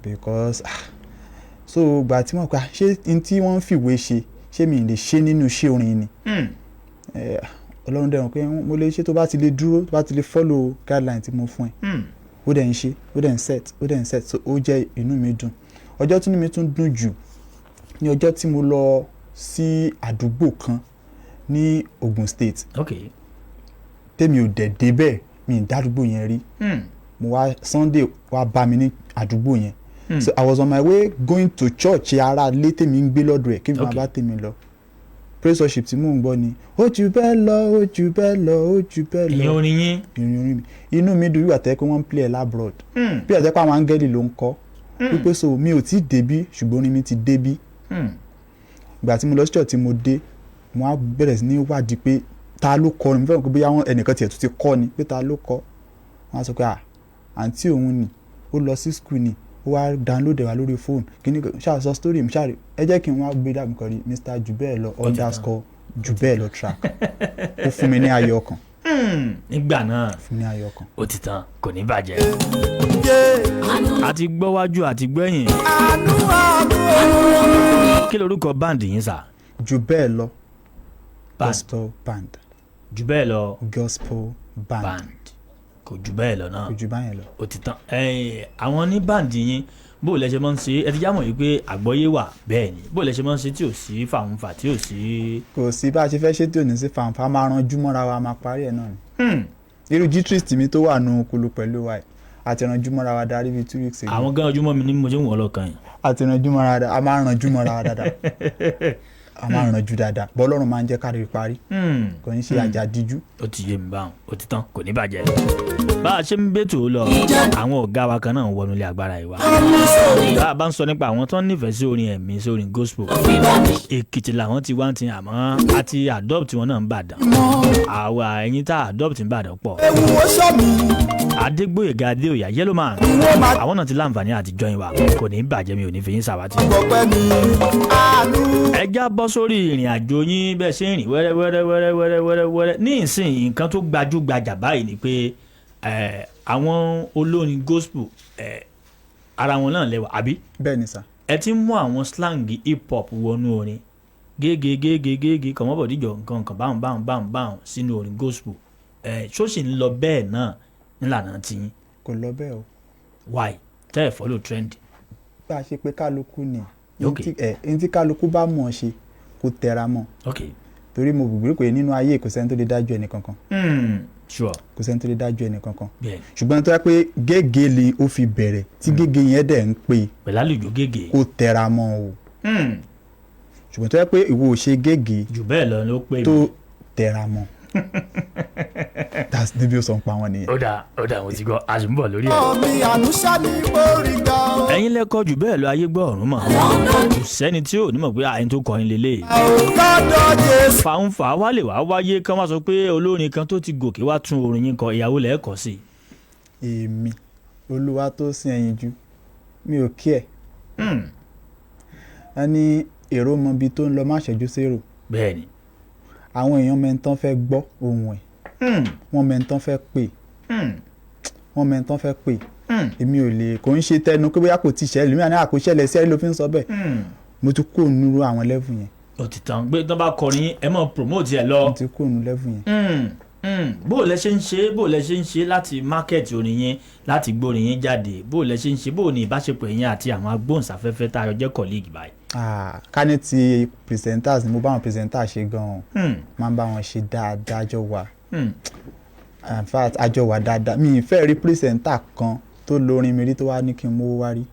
because ah, so ìgbà tí wọ́n pa ṣé n tí wọ́n ń fìwé ṣe, ṣé mi lè ṣe nínú iṣẹ́ orin ni? Ọlọ́run dẹ̀ wọ́n pé mo lè ṣe, tó bá ti lè dúró, tó bá ti lè follow guideline tí mo fún ẹ. Ó dẹ̀ ń ṣe, ó dẹ̀ ń set, ó dẹ̀ ń set. So ó jẹ́ inú mi dùn. Ọjọ́ tí inú mi tún dùn jù ní ọjọ́ tí mo lọ sí àdúgbò kan ní Ogun State, tèmi ò dẹ̀ débẹ̀, mi ì dádúgbò yẹn rí. Mo wá, Sunday wá bá mi ní àdúgbò yẹn. So I was on my way going to church ara ilé tèmi ń gbé lọ́dọ̀ ẹ̀, kí n máa bá tèmi lọ. Praise worship tí mò ń gbọ́ ni "Ó jù bẹ́ẹ̀ lọ, ó jù bẹ́ẹ̀ lọ, ó jù bẹ́ẹ̀ lọ." Ìyẹn orin yín. Ìyẹn orin mi. Inú mi dùn bí wà tẹ́ pé wọ́n ń play ẹ̀ l'abroad, bí wà tẹ́ pé àwọn áńgẹ́lì ló ń kọ́, wípé so mi ò tí ì débí, ṣùgbọ́n orin mi ti débí. Ìgbà tí mo lọ sí church tí mo dé, mo á bẹ̀rẹ̀ sí ní wádìí pé ta ló kọ ni. Mo fẹ́ràn pé bóyá ẹnìkan tiẹ̀ tún ti kọ́ ni, pé ta ló kọ. Wọ́n á sọ pé à, àǹtí òun ni, ó lọ sí school ni, ó wá download ẹ̀ wá lórí fóònù kíní kan, ṣáà sọ story mi, ṣáà rí ẹ jẹ́ kí n wá gbé dàbí kan rí Mr Jubelo underscore Jubelo track. Ó fún mi ní ayọ̀ ọkàn. Nígbà náà. Fún mi ní ayọ̀ ọkàn. Ó ti tán, kò ní bàjẹ́. Àti gbọ́ wájú àti gbẹ̀yìn. Kí lorúkọ band yín sà? Jubelo Gospel Band. Jù bẹ́ẹ̀ lọ. Gospel Band. Band, kò jù bẹ́ẹ̀ lọ náà. Kò jù báyẹn lọ. Ó ti tán. Àwọn ní báǹdì yín, bó o lẹ ṣe máa ń ṣe? Ẹ ti jámọ̀ yìí pé àgbọ́yé wà bẹ́ẹ̀ ni. Bó o lẹ ṣe máa ń ṣe tí ò sí fàǹfà, tí ò sí? Kò sí bá a ṣe fẹ́ ṣe tí ò ní sí fàǹfà. Máa ranjú mọ́ra wa, máa parí ẹ̀ náà ni. Irú guitarist mi tó wà nù kulu pẹ̀lú wa yìí, àti ranjú mọ́ra wa darí bíi 2 weeks ago. Àwọn gan ojúmọ́ mi ní mo ṣe ń wọ̀ lọ́kàn yìí. Àti ranjú mọ́ra wa, a máa ranjú mọ́ra wa dáadáa, a máa ranjú dáadáa. Bọ́lọ́run máa ń jẹ́ kárí parí, kò ní ṣe àjàdíjú. Ó ti yé mi báwọn, ó ti tán, kò ní bàjẹ́. Bá a ṣe ń bètò lọ, àwọn ọ̀gá wa kan náà wọnú ilé agbára yìí wá. Bá a bá ń sọ nípa àwọn tó ń nífẹ̀ẹ́ sí orin ẹ̀mí, sí orin gospel, Èkìtì làwọn ti wá ń tin, àmọ́ àti adopt wọn náà ń bàdàn. Àwa ẹ̀yin tá adopt ń bàdàn pọ̀. Ewu ó sọ mi. Adégbòyèga Adéòyà Yellowman, àwọn náà ti láǹfààní àti join wa. Kò ní bàjẹ́, mi ò ní fi yín ṣàwátì. Ọpẹ́ mi àánú. Ẹ já bọ́ sórí ìrìn àjò yín, bẹ́ẹ̀ ṣe ń rìn wẹ́rẹ́ wẹ́rẹ́ wẹ́rẹ́ wẹ́rẹ́ wẹ́rẹ́ wẹ́rẹ́ ní ìsìn. Nǹkan tó gbajúgbajà báyìí ni pé àwọn olórin gospel, ara wọn náà lẹ́wà, àbí? Bẹ́ẹ̀ ni sà. Ẹ ti ń mú àwọn slang hip hop wọnú orin gégé gégé gégé, kọ̀mọ́bọ̀díjọ, nǹkan kan báwọn báwọn báwọn báwọn sínú orin gospel. Ṣó sì ń lọ bẹ́ẹ̀ náà nílànà tiyín? Kò lọ bẹ́ẹ̀ o. Why tẹ́ ẹ̀ follow trend? Bá a ṣe pé kálukú ni ní tí kálukú bá mọ̀ ọ́ ṣe, kó tẹra mọ́. Torí mo gbùgbùrú pé nínú ayé, kò sẹ́ni tó lè dájú ẹnì kankan. Kò sẹ́ni tó lè dájú ẹnì kankan. Ṣùgbọ́n tó yẹ pé gègé ni ó fi bẹ̀rẹ̀, tí gègé yẹn dẹ̀ ń pè, pẹ̀lú àlùjọ gègé, kó tẹra mọ́ o. Ṣùgbọ́n tó yẹ pé ìwọ ò ṣe gègé, jù bẹ́ẹ̀ lọ ló pè mí, tó tẹra mọ́, that's níbi ó sọ ń pa wọn nìyẹn. Ó dáa, ó dáa, mo ti gbọ́, a sì ń bọ̀ lórí ẹ̀. Mi àánú ṣá ni mo rí gbà ó. Ẹ̀yin lẹ́kọ̀ọ́ jù bẹ́ẹ̀ lọ, ayé gbọ́ ọ̀run mọ̀. Kò sẹ́ni tí ò ní mọ̀ pé àyìn tó kọrin lélẹ̀. Lọ́dọ̀ Jésù. Fàǹfà wá lè wá wáyé kán wá sọ pé olórin kan tó ti gòkè wá tún orin yín kọ, ìyàwó lẹ́ẹ̀kọ́ sí I. Èmi olúwa tó sin ẹ̀yìn ju mi ò kí ẹ̀ ẹ ní èrò mọ ibi tó ń lọ, má ṣẹ́jú sérò. Àwọn èèyàn mẹ́ntán fẹ́ gbọ́ ohùn ẹ̀, wọ́n mẹ́ntán fẹ́ pè, wọ́n mẹ́ntán fẹ́ pè. Èmi ò lè, kò ń ṣe tẹnu pé bóyá kò ti ṣẹlẹ̀ mi àní àkóṣẹlẹ̀ sí ẹ ló fi ń sọ bẹ́ẹ̀. Mo ti kúrò nínú àwọn level yẹn. Ó ti tán pé tán bá kọrin yín, ẹ mọ̀ promote ẹ lọ. Mo ti kúrò nínú level yẹn. Bó o lẹ ṣe ń ṣe, bó o lẹ ṣe ń ṣe láti market orin yín, láti gbórin yín jáde, bó o lẹ ṣe ń ṣe, bó o ní ìbáṣepọ̀ yín àti àwọn agbóhùnsáfẹ́fẹ́ tá a jọ jẹ́ colleague báyìí? Ah, ká ní ti presenters ni, mo bá wọn presenters ṣe gan-an. Máa ń bá wọn ṣe dáadáa, jọ wà. In fact, àjọ wà dáadáa. Mi ì fẹ́ rí presenter kan tó lórin mi rí tó wá ní kí n mówó wá rí.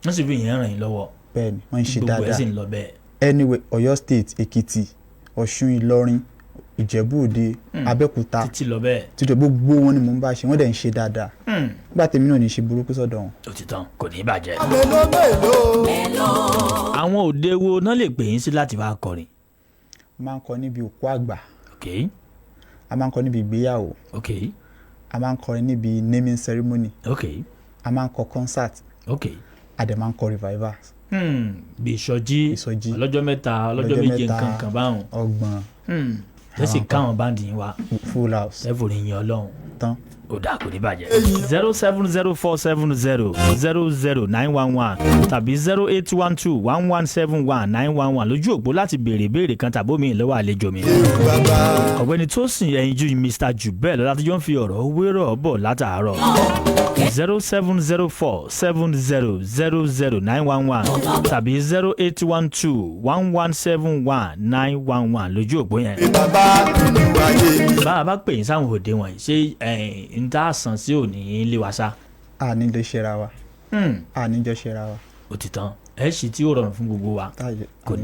Wọ́n sì fi ìyẹn ràn yín lọ́wọ́. Bẹ́ẹ̀ni, wọ́n ń ṣe Gbogbo ẹ̀ dáadáa. sì ń lọ bẹ́ẹ̀. Anyway, Ọ̀yọ́ State, Èkìtì, Ọ̀ṣun, Ìlọrin, Ìjẹ̀bú Òde, Abẹ́òkúta, títí lọ bẹ́ẹ̀. Títí gbogbo wọn ni mò ń bá ṣe, wọ́n dẹ̀ ń ṣe dáadáa. Nígbà tèmi náà ní í ṣe burúkú sọ́dọ̀ wọn. Ó ti tán, kò ní bàjẹ́. Mélòó mélòó. Àwọn òde wo náà lè pè yín sí láti wá kọrin? A máa ń kọ níbi òkú àgbà. A máa ń kọ níbi ìgbéyàwó. A máa ń kọrin níbi naming ceremony. A máa ń kọ concert. A dẹ̀ máa ń kọ revivals. Bí ìsọjí ọlọ́jọ́ 3, ọlọ́jọ́ 7, nǹkan kan báwọn. 30. Tẹ́sí káwọn band yín wá. Full house. Ẹ forí yin Ọlọ́run. Tán. Ó dáa, kò ní bàjẹ́. 07047000911 tàbí 08121171911 lójú òpó láti béèrè ìbéèrè kan tàbí omi lọ́wọ́ àlejò mi. Ọ̀gbẹ́ni Tósìn Ẹ̀yinjú Mr. Jùbẹ́ẹ̀ lọ láti jọ ń fi ọ̀rọ̀ wérọ̀ bọ̀ látàárọ̀. 07047000911 tàbí 08121171911 lójú òpó yẹn. Bá a bá pè yín sáwọn òde wọ̀nyí, ṣé n tá a san sí òní lé wa sá? A ní lè ṣera wa. A ní jọ ṣera wa. Ó ti tán, ẹ ṣì tí ó rọrùn fún gbogbo wa, kò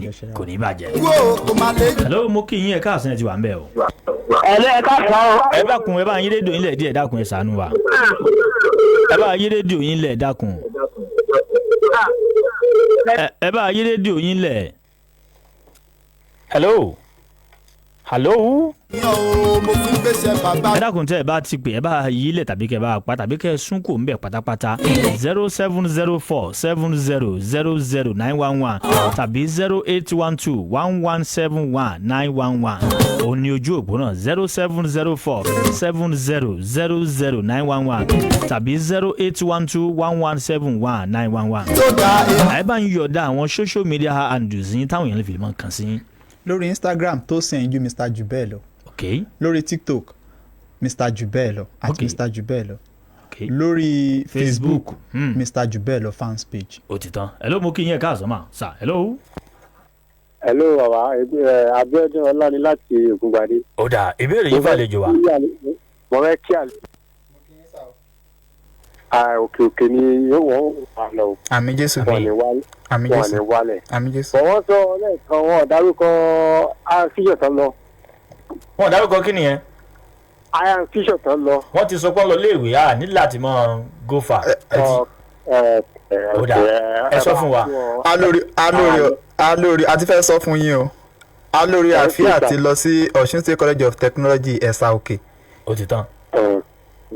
ní bàjẹ́. Wo kò máa lè. Hello, mo kí yín, ẹ káàsán, ẹ ti wà ń bẹ̀ o. Ẹ̀lọ́, ẹ káàsán o. Ẹ dákun, ẹ bá yín rédíò yín lẹ̀ díẹ̀, dákun, ẹ ṣàánú wa. Ẹ bá yín rédíò yín lẹ̀, dákun. Ẹ bá yín rédíò yín lẹ̀. Hello, hello. Yan o, mo fi ń gbèsè bàbá. Ẹ dákun, tẹ́ ẹ bá ti pè, ẹ bá yí lẹ̀ tàbí kẹ́ ẹ bá pa tàbí kẹ́ ẹ sún kò ń bẹ̀ pátápátá. 07047000911 tàbí 08121171911 òun ni ojú òpó náà. 07047000911 tàbí 08121171911. Ẹ bá ń yọ̀ọ̀da àwọn social media handles yín táwọn èèyàn lè fi mọ̀ kàn sí yín. Lórí Instagram, Tósìn Ẹ̀yinjú Mr. Jùbẹ́ẹ̀ lọ. Lórí TikTok, Mr Jubelo at Mr Jubelo. Lórí Facebook, Mr Jubelo fans page. Ó ti tán. Hello, mo kí yín, ẹ káàsán mà sà. Hello. Hello bàbá, Abíọ́dún Ọlá ni láti Ògúngbadé. Ó dà, ìbéèrè yín fàlejò wa. Mo fẹ́ kí àlejò. Òkè òkè ni yóò wọ́n wà lọ. Àmín Jésù. Wọ́n ní wálẹ̀. Àmín Wọ́n Jésù. ní wálẹ̀. Àmín Jésù. Bọ̀ wọ́n sọ lẹ́ẹ̀kan, wọn dárúkọ fíṣọ̀ tán lọ. Wọn dárúkọ kí nìyẹn? Fíṣọ̀ tán lọ. Wọ́n ti sọ pé wọ́n lọ léèwé, a ní láti mọ go far. Ó dà, ẹ sọ fún wa. Alórí, alórí, alórí, a ti fẹ́ sọ fún yín o. Alórí àfíà ti lọ sí Ọ̀ṣun State College of Technology, Ẹ̀sà Òkè. Ó ti tán.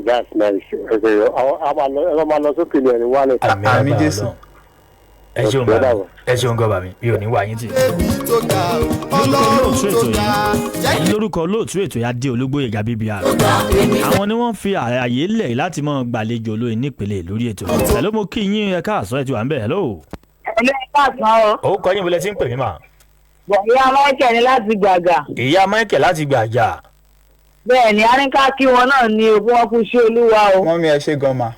That's nice. Ẹ máa lọ sókè ní ẹni wálẹ̀. Àmín Jésù. Ẹ ṣeun bàbá mi, ẹ ṣeun gan bàbá mi, mi ò ní wá yín tì. Lóòtú ètò yìí, lórúkọ olóòtú ètò yìí, Adé Olúgbóyèga BBR, àwọn ni wọ́n fi ààyè lẹ̀ láti máa gbàlejò olóyin nípele lórí ètò. Hello, mo kí yín, ẹ káàsán, ẹ ti wà ń bẹ̀. Hello. Ẹ̀lẹ́, káàsán o. Ó kọ́ yín, wọlé tí ń pè mí mà. Ìyá Michael ní láti Gbàgà. Ìyá Michael láti Gbàjà. Bẹ́ẹ̀ ni, a ní ká kí wọn náà ní òkú wọn kú sí Olúwa o. Mọ́mí, ẹ ṣe gan ma.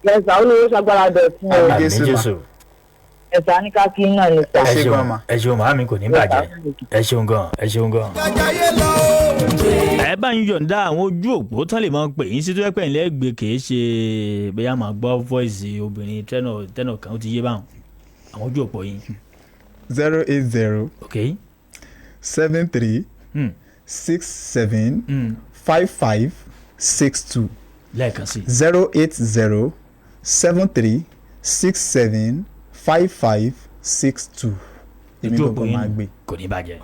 Ẹ̀sà olówó ṣagbára dọ̀tún o. Àmín Jésù. Ẹ̀sà ní ká kí náà ní sà. Ẹ ṣeun, ẹ ṣeun màámi, kò ní bàjẹ́. Ẹ ṣeun gan, ẹ ṣeun gan. Ẹ bá ń yọ̀ǹda àwọn ojú òpó tán lè máa pè yín sí, tó yẹ pé ìlẹ́ gbé, kìí ṣe bóyá máa gbọ́ voice obìnrin tẹ́nà kan, ó ti yé báwọn àwọn ojú òpó yín. 080 73 67 55 62. Lẹ́ẹ̀kan sí. 080 73 67 55 62. Èmi Ojú òpó gbọ́ngàn yín máa gbé. Kò ní bàjẹ́.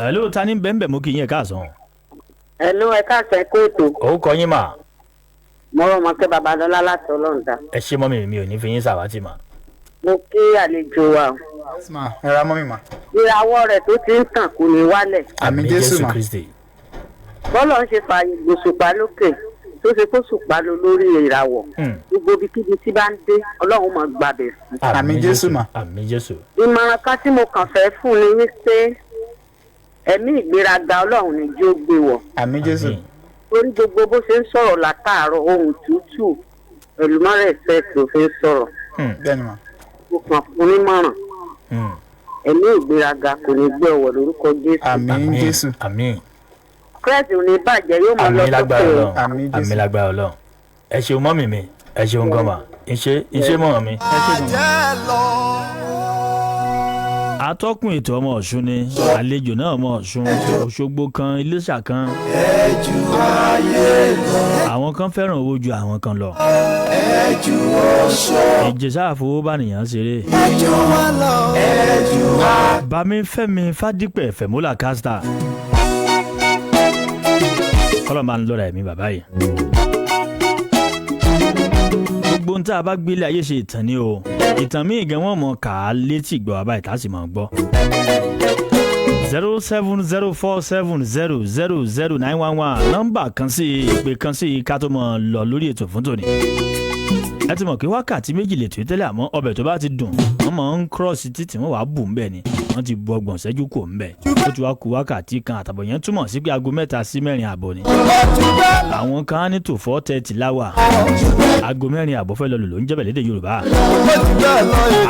Hello, ta ní bẹ́ẹ̀ bẹ́ẹ̀? Mú kí yín, ẹ káàsán. Hello, ẹ káàsán, ẹ kó ètò. Ó kọ yín mà. Mọ́rọ́ Mọ́kẹ́ Babalọ́lá láti Ọlọ́ọ̀dà. Ẹ ṣé mọ́mì mi, ò ní fi yín sàwátì mà. Mo kí àlejò wa o. Yes ma, ẹ ra mọ́mí ma. Ìràwọ̀ rẹ̀ tó ti ń tàn kò ní wálẹ̀. Àmín Jésù ma. Kristi. Bọ́lọ̀ ń ṣe fààyè gbòṣùpá lókè tó ṣe kó ṣùpá lọ lórí ìràwọ̀. Gbogbo ibikíbi tí bá ń dé, Ọlọ́run máa gbàbẹ̀ sí. Àmín Jésù ma. Àmín Jésù. Ìmọ̀ràn kan tí mo kàn fẹ́ fún ni wípé ẹ̀mí ìgbéraga, Ọlọ́run ní jó gbé wọ̀. Àmín Jésù. Torí gbogbo bó ṣe ń sọ̀rọ̀ látàárọ̀, ohun tútù pẹ̀lú mọ́rẹ̀ẹ́sẹ̀ tó fi ń sọ̀rọ̀. Bẹ́ẹ̀ni ma. Mo kàn fún nímọ̀ràn, ẹ̀mí ìgbéraga kò ní gbé ọwọ́ lórúkọ Jésù. Àmín Jésù. Àmín. Kírẹ́sì ò ní bàjẹ́, yóò máa lọ Àmín lágbára sókè o. Ọlọ́run. Àmín lágbára Ọlọ́run. Ẹ ṣeun mọ́mì mi, ẹ ṣeun gan mà, ìṣe ìṣe mọ́ mi. Atọ́kùn ètò, ọmọ Ọ̀ṣun ni àlejò náà, ọmọ Ọ̀ṣun Òṣogbo kan, Iléṣà kan. Àwọn kan fẹ́ràn owó ju àwọn kan lọ. Ìjẹsà àfọwọ́bánìyàn ṣeré. Bami Fẹ́mi Fádípẹ̀ Fẹ̀mọ́là Kásítà, kọ́lọ́ máa ń lọ́ra ẹ̀mí bàbá yìí. Gbogbo ohun tá a bá gbélé ayé ṣe, ìtàn ni o. Ìtàn míì gan wọ́n mọ̀ ká létí ìgbọ́ wa báyìí, tá a sì máa gbọ́. 0704 700 0911, nọ́mbà kan sí ìpè kan sí ká tó mọ̀ lọ lórí ètò fún tòní. Ẹ ti mọ̀ pé wákàtí 2 lè tó tẹ́lẹ̀, àmọ́ ọbẹ̀ tó bá ti dùn, wọ́n máa ń kírọ̀sì títì, wọ́n wàá bù ń bẹ̀ ni. Wọ́n ti bu 30 ṣẹ́jú kò ń bẹ̀, ó ti wá ku wákàtí kan àtàbọ̀. Yẹn túmọ̀ sí pé aago 3 sí 4:30 ni. Àwọn kan á ní tó 4:30 láwà, aago 4:30 fẹ́ lọ lò ló ń jẹ́bẹ̀ lédè Yorùbá.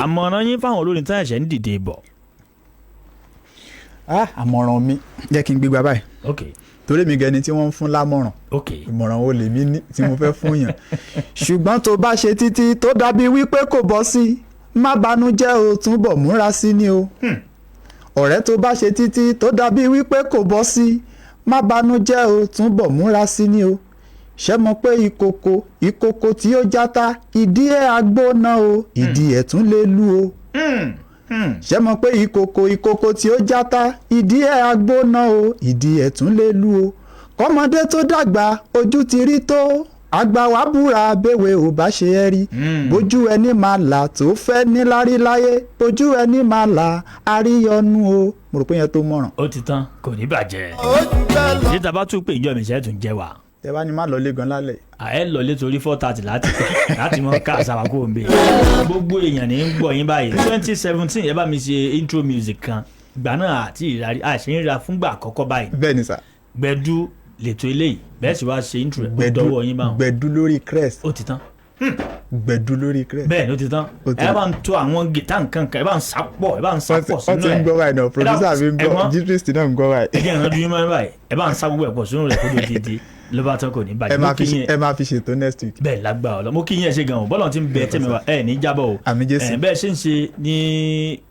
Àmọ̀ràn yín fáwọn olórin tán ẹ̀ṣẹ̀ ń dìde bọ̀. Ah, àmọ̀ràn mi, jẹ́ kí n gbégbá báyìí. Torí mi gẹni tí wọ́n ń fún lámọ̀ràn. Ìmọ̀ràn wo lèmi ní tí mo fẹ́ fún yàn? Ṣùgbọ́n tó bá ṣe títí tó dàbí wípé kò bọ́ sí, má banújẹ́ o, túbọ̀ múra sí ni o. Ọ̀rẹ́, tó bá ṣe títí tó dàbí wípé kò bọ́ sí, má banújẹ́ o, túbọ̀ múra sí ni o. Ṣé mọ̀ pé ìkòkò, ìkòkò tí ó játa, ìdí ẹ̀ agbóná o, ìdí ẹ̀ tún lè lu o. Ṣé mọ̀ pé ìkòkò, ìkòkò tí ó játa, ìdí ẹ̀ agbóná o, ìdí ẹ̀ tún lè lu o. Kọ́mọdé tó dàgbà, ojú ti rí tó, àgbà wa búra béwe ò bá ṣe ẹ́ rí. Bójú ẹni máa là tó fẹ́ níláárí láyé, bójú ẹni máa là àríyànnu o. Mo rò pé yẹn tó mọ̀ràn. Ó ti tán, kò ní bàjẹ́. Títa bá tún pé ìjọ mi ṣe tún jẹ wá. Tẹ bá ní má lọ lé gan lálẹ́. Ẹ lọ lé torí 4:30 láti mọ ká àṣàwà kó o ń bè. Gbogbo èèyàn ní ń gbọ́ yín báyìí. 2017, ẹ bá mi ṣe intro music kan. Ìgbà náà àti ìrárí àṣẹ ń ra fúngbà àkọ́kọ́ báyìí. Bẹ́ẹ̀ ni sà. Gbẹ̀du lètò eléyìí, bẹ́ẹ̀ sì wá ṣe intro ẹ̀, ó Gbẹ̀du dọ́wọ́ yín báwọn. Gbẹ̀du lórí Crest. Ó ti tán. Gbẹ̀du lórí Crest. Bẹ́ẹ̀ ni, ó ti tán. Ó ti Ẹ bá ń tó àwọn gìtá nǹkan kan, ẹ bá ń sápọ̀, ẹ bá ń sápọ̀ Wọ́n sínú ti ẹ̀. ń gbọ́ báyìí náà, producer mi ń gbọ́, Ẹ̀gbọ́n, gist náà ń gbọ́ báyìí. ẹ jẹ́ ìrànjú yín mọ́ báyìí, ẹ bá ń sá gbogbo ẹ̀ pọ̀ sínú rẹ̀ kó tó di ló bá tán, kò ní bàjẹ́. Ẹ Mo máa kí fi yín. Ẹ máa fi ṣètò next week. Bẹ́ẹ̀ lágbà ọlọ, mo kí yín, ẹ ṣe gan o. Bọ́lá ti ń bẹ tẹ̀mí wa, ẹ ní jábọ̀ o. Àmín Jésù. Ẹ bẹ́ẹ̀ ṣe ń ṣe ní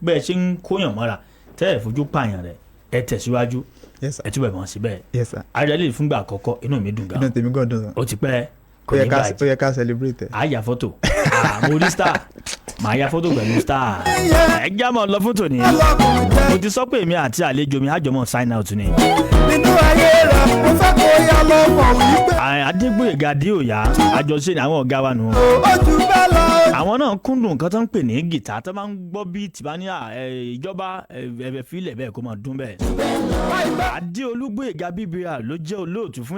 bẹ́ẹ̀ ṣe ń kóyàn mọ́ra tẹ́ ẹ̀ fojú pààyàn rẹ̀, ẹ tẹ̀síwájú. Yes, sir. Ẹ túbọ̀ mọ̀ sí bẹ́ẹ̀. Yes, sir. Ayọ̀dẹ́lẹ̀ fúngbà àkọ́kọ́, inú mi dùn gan. Inú tèmi gan dùn sàn. Ó ti pẹ́, kò Ó yẹ ní ká bàjẹ́. Ó yẹ ká celebrate ẹ. A yà fọ́tò. Ah, mo rí star, màá ya fọ́tò pẹ̀lú star. Ẹ já mọ́ lọ fún tòní. Mo ti sọ pé èmi àti àlejò mi àjọmọ́ sign out ni. Nínú ayé rẹ̀, mo fẹ́ kó yá lọ mọ̀ wípé Adégbòyèga Adéòyà, àjọṣe ni àwọn ọ̀gá wa nù. ó jù bẹ́ẹ̀ lọ. Àwọn náà kúndùn nǹkan tó ń pè ní gìtá, tó máa ń gbọ́ bí tìbá ní ìjọba ẹ̀fẹ̀ fílẹ̀ bẹ́ẹ̀ kó máa dún bẹ́ẹ̀. Adéolúgbòyèga BBR ló jẹ́ olóòtú fún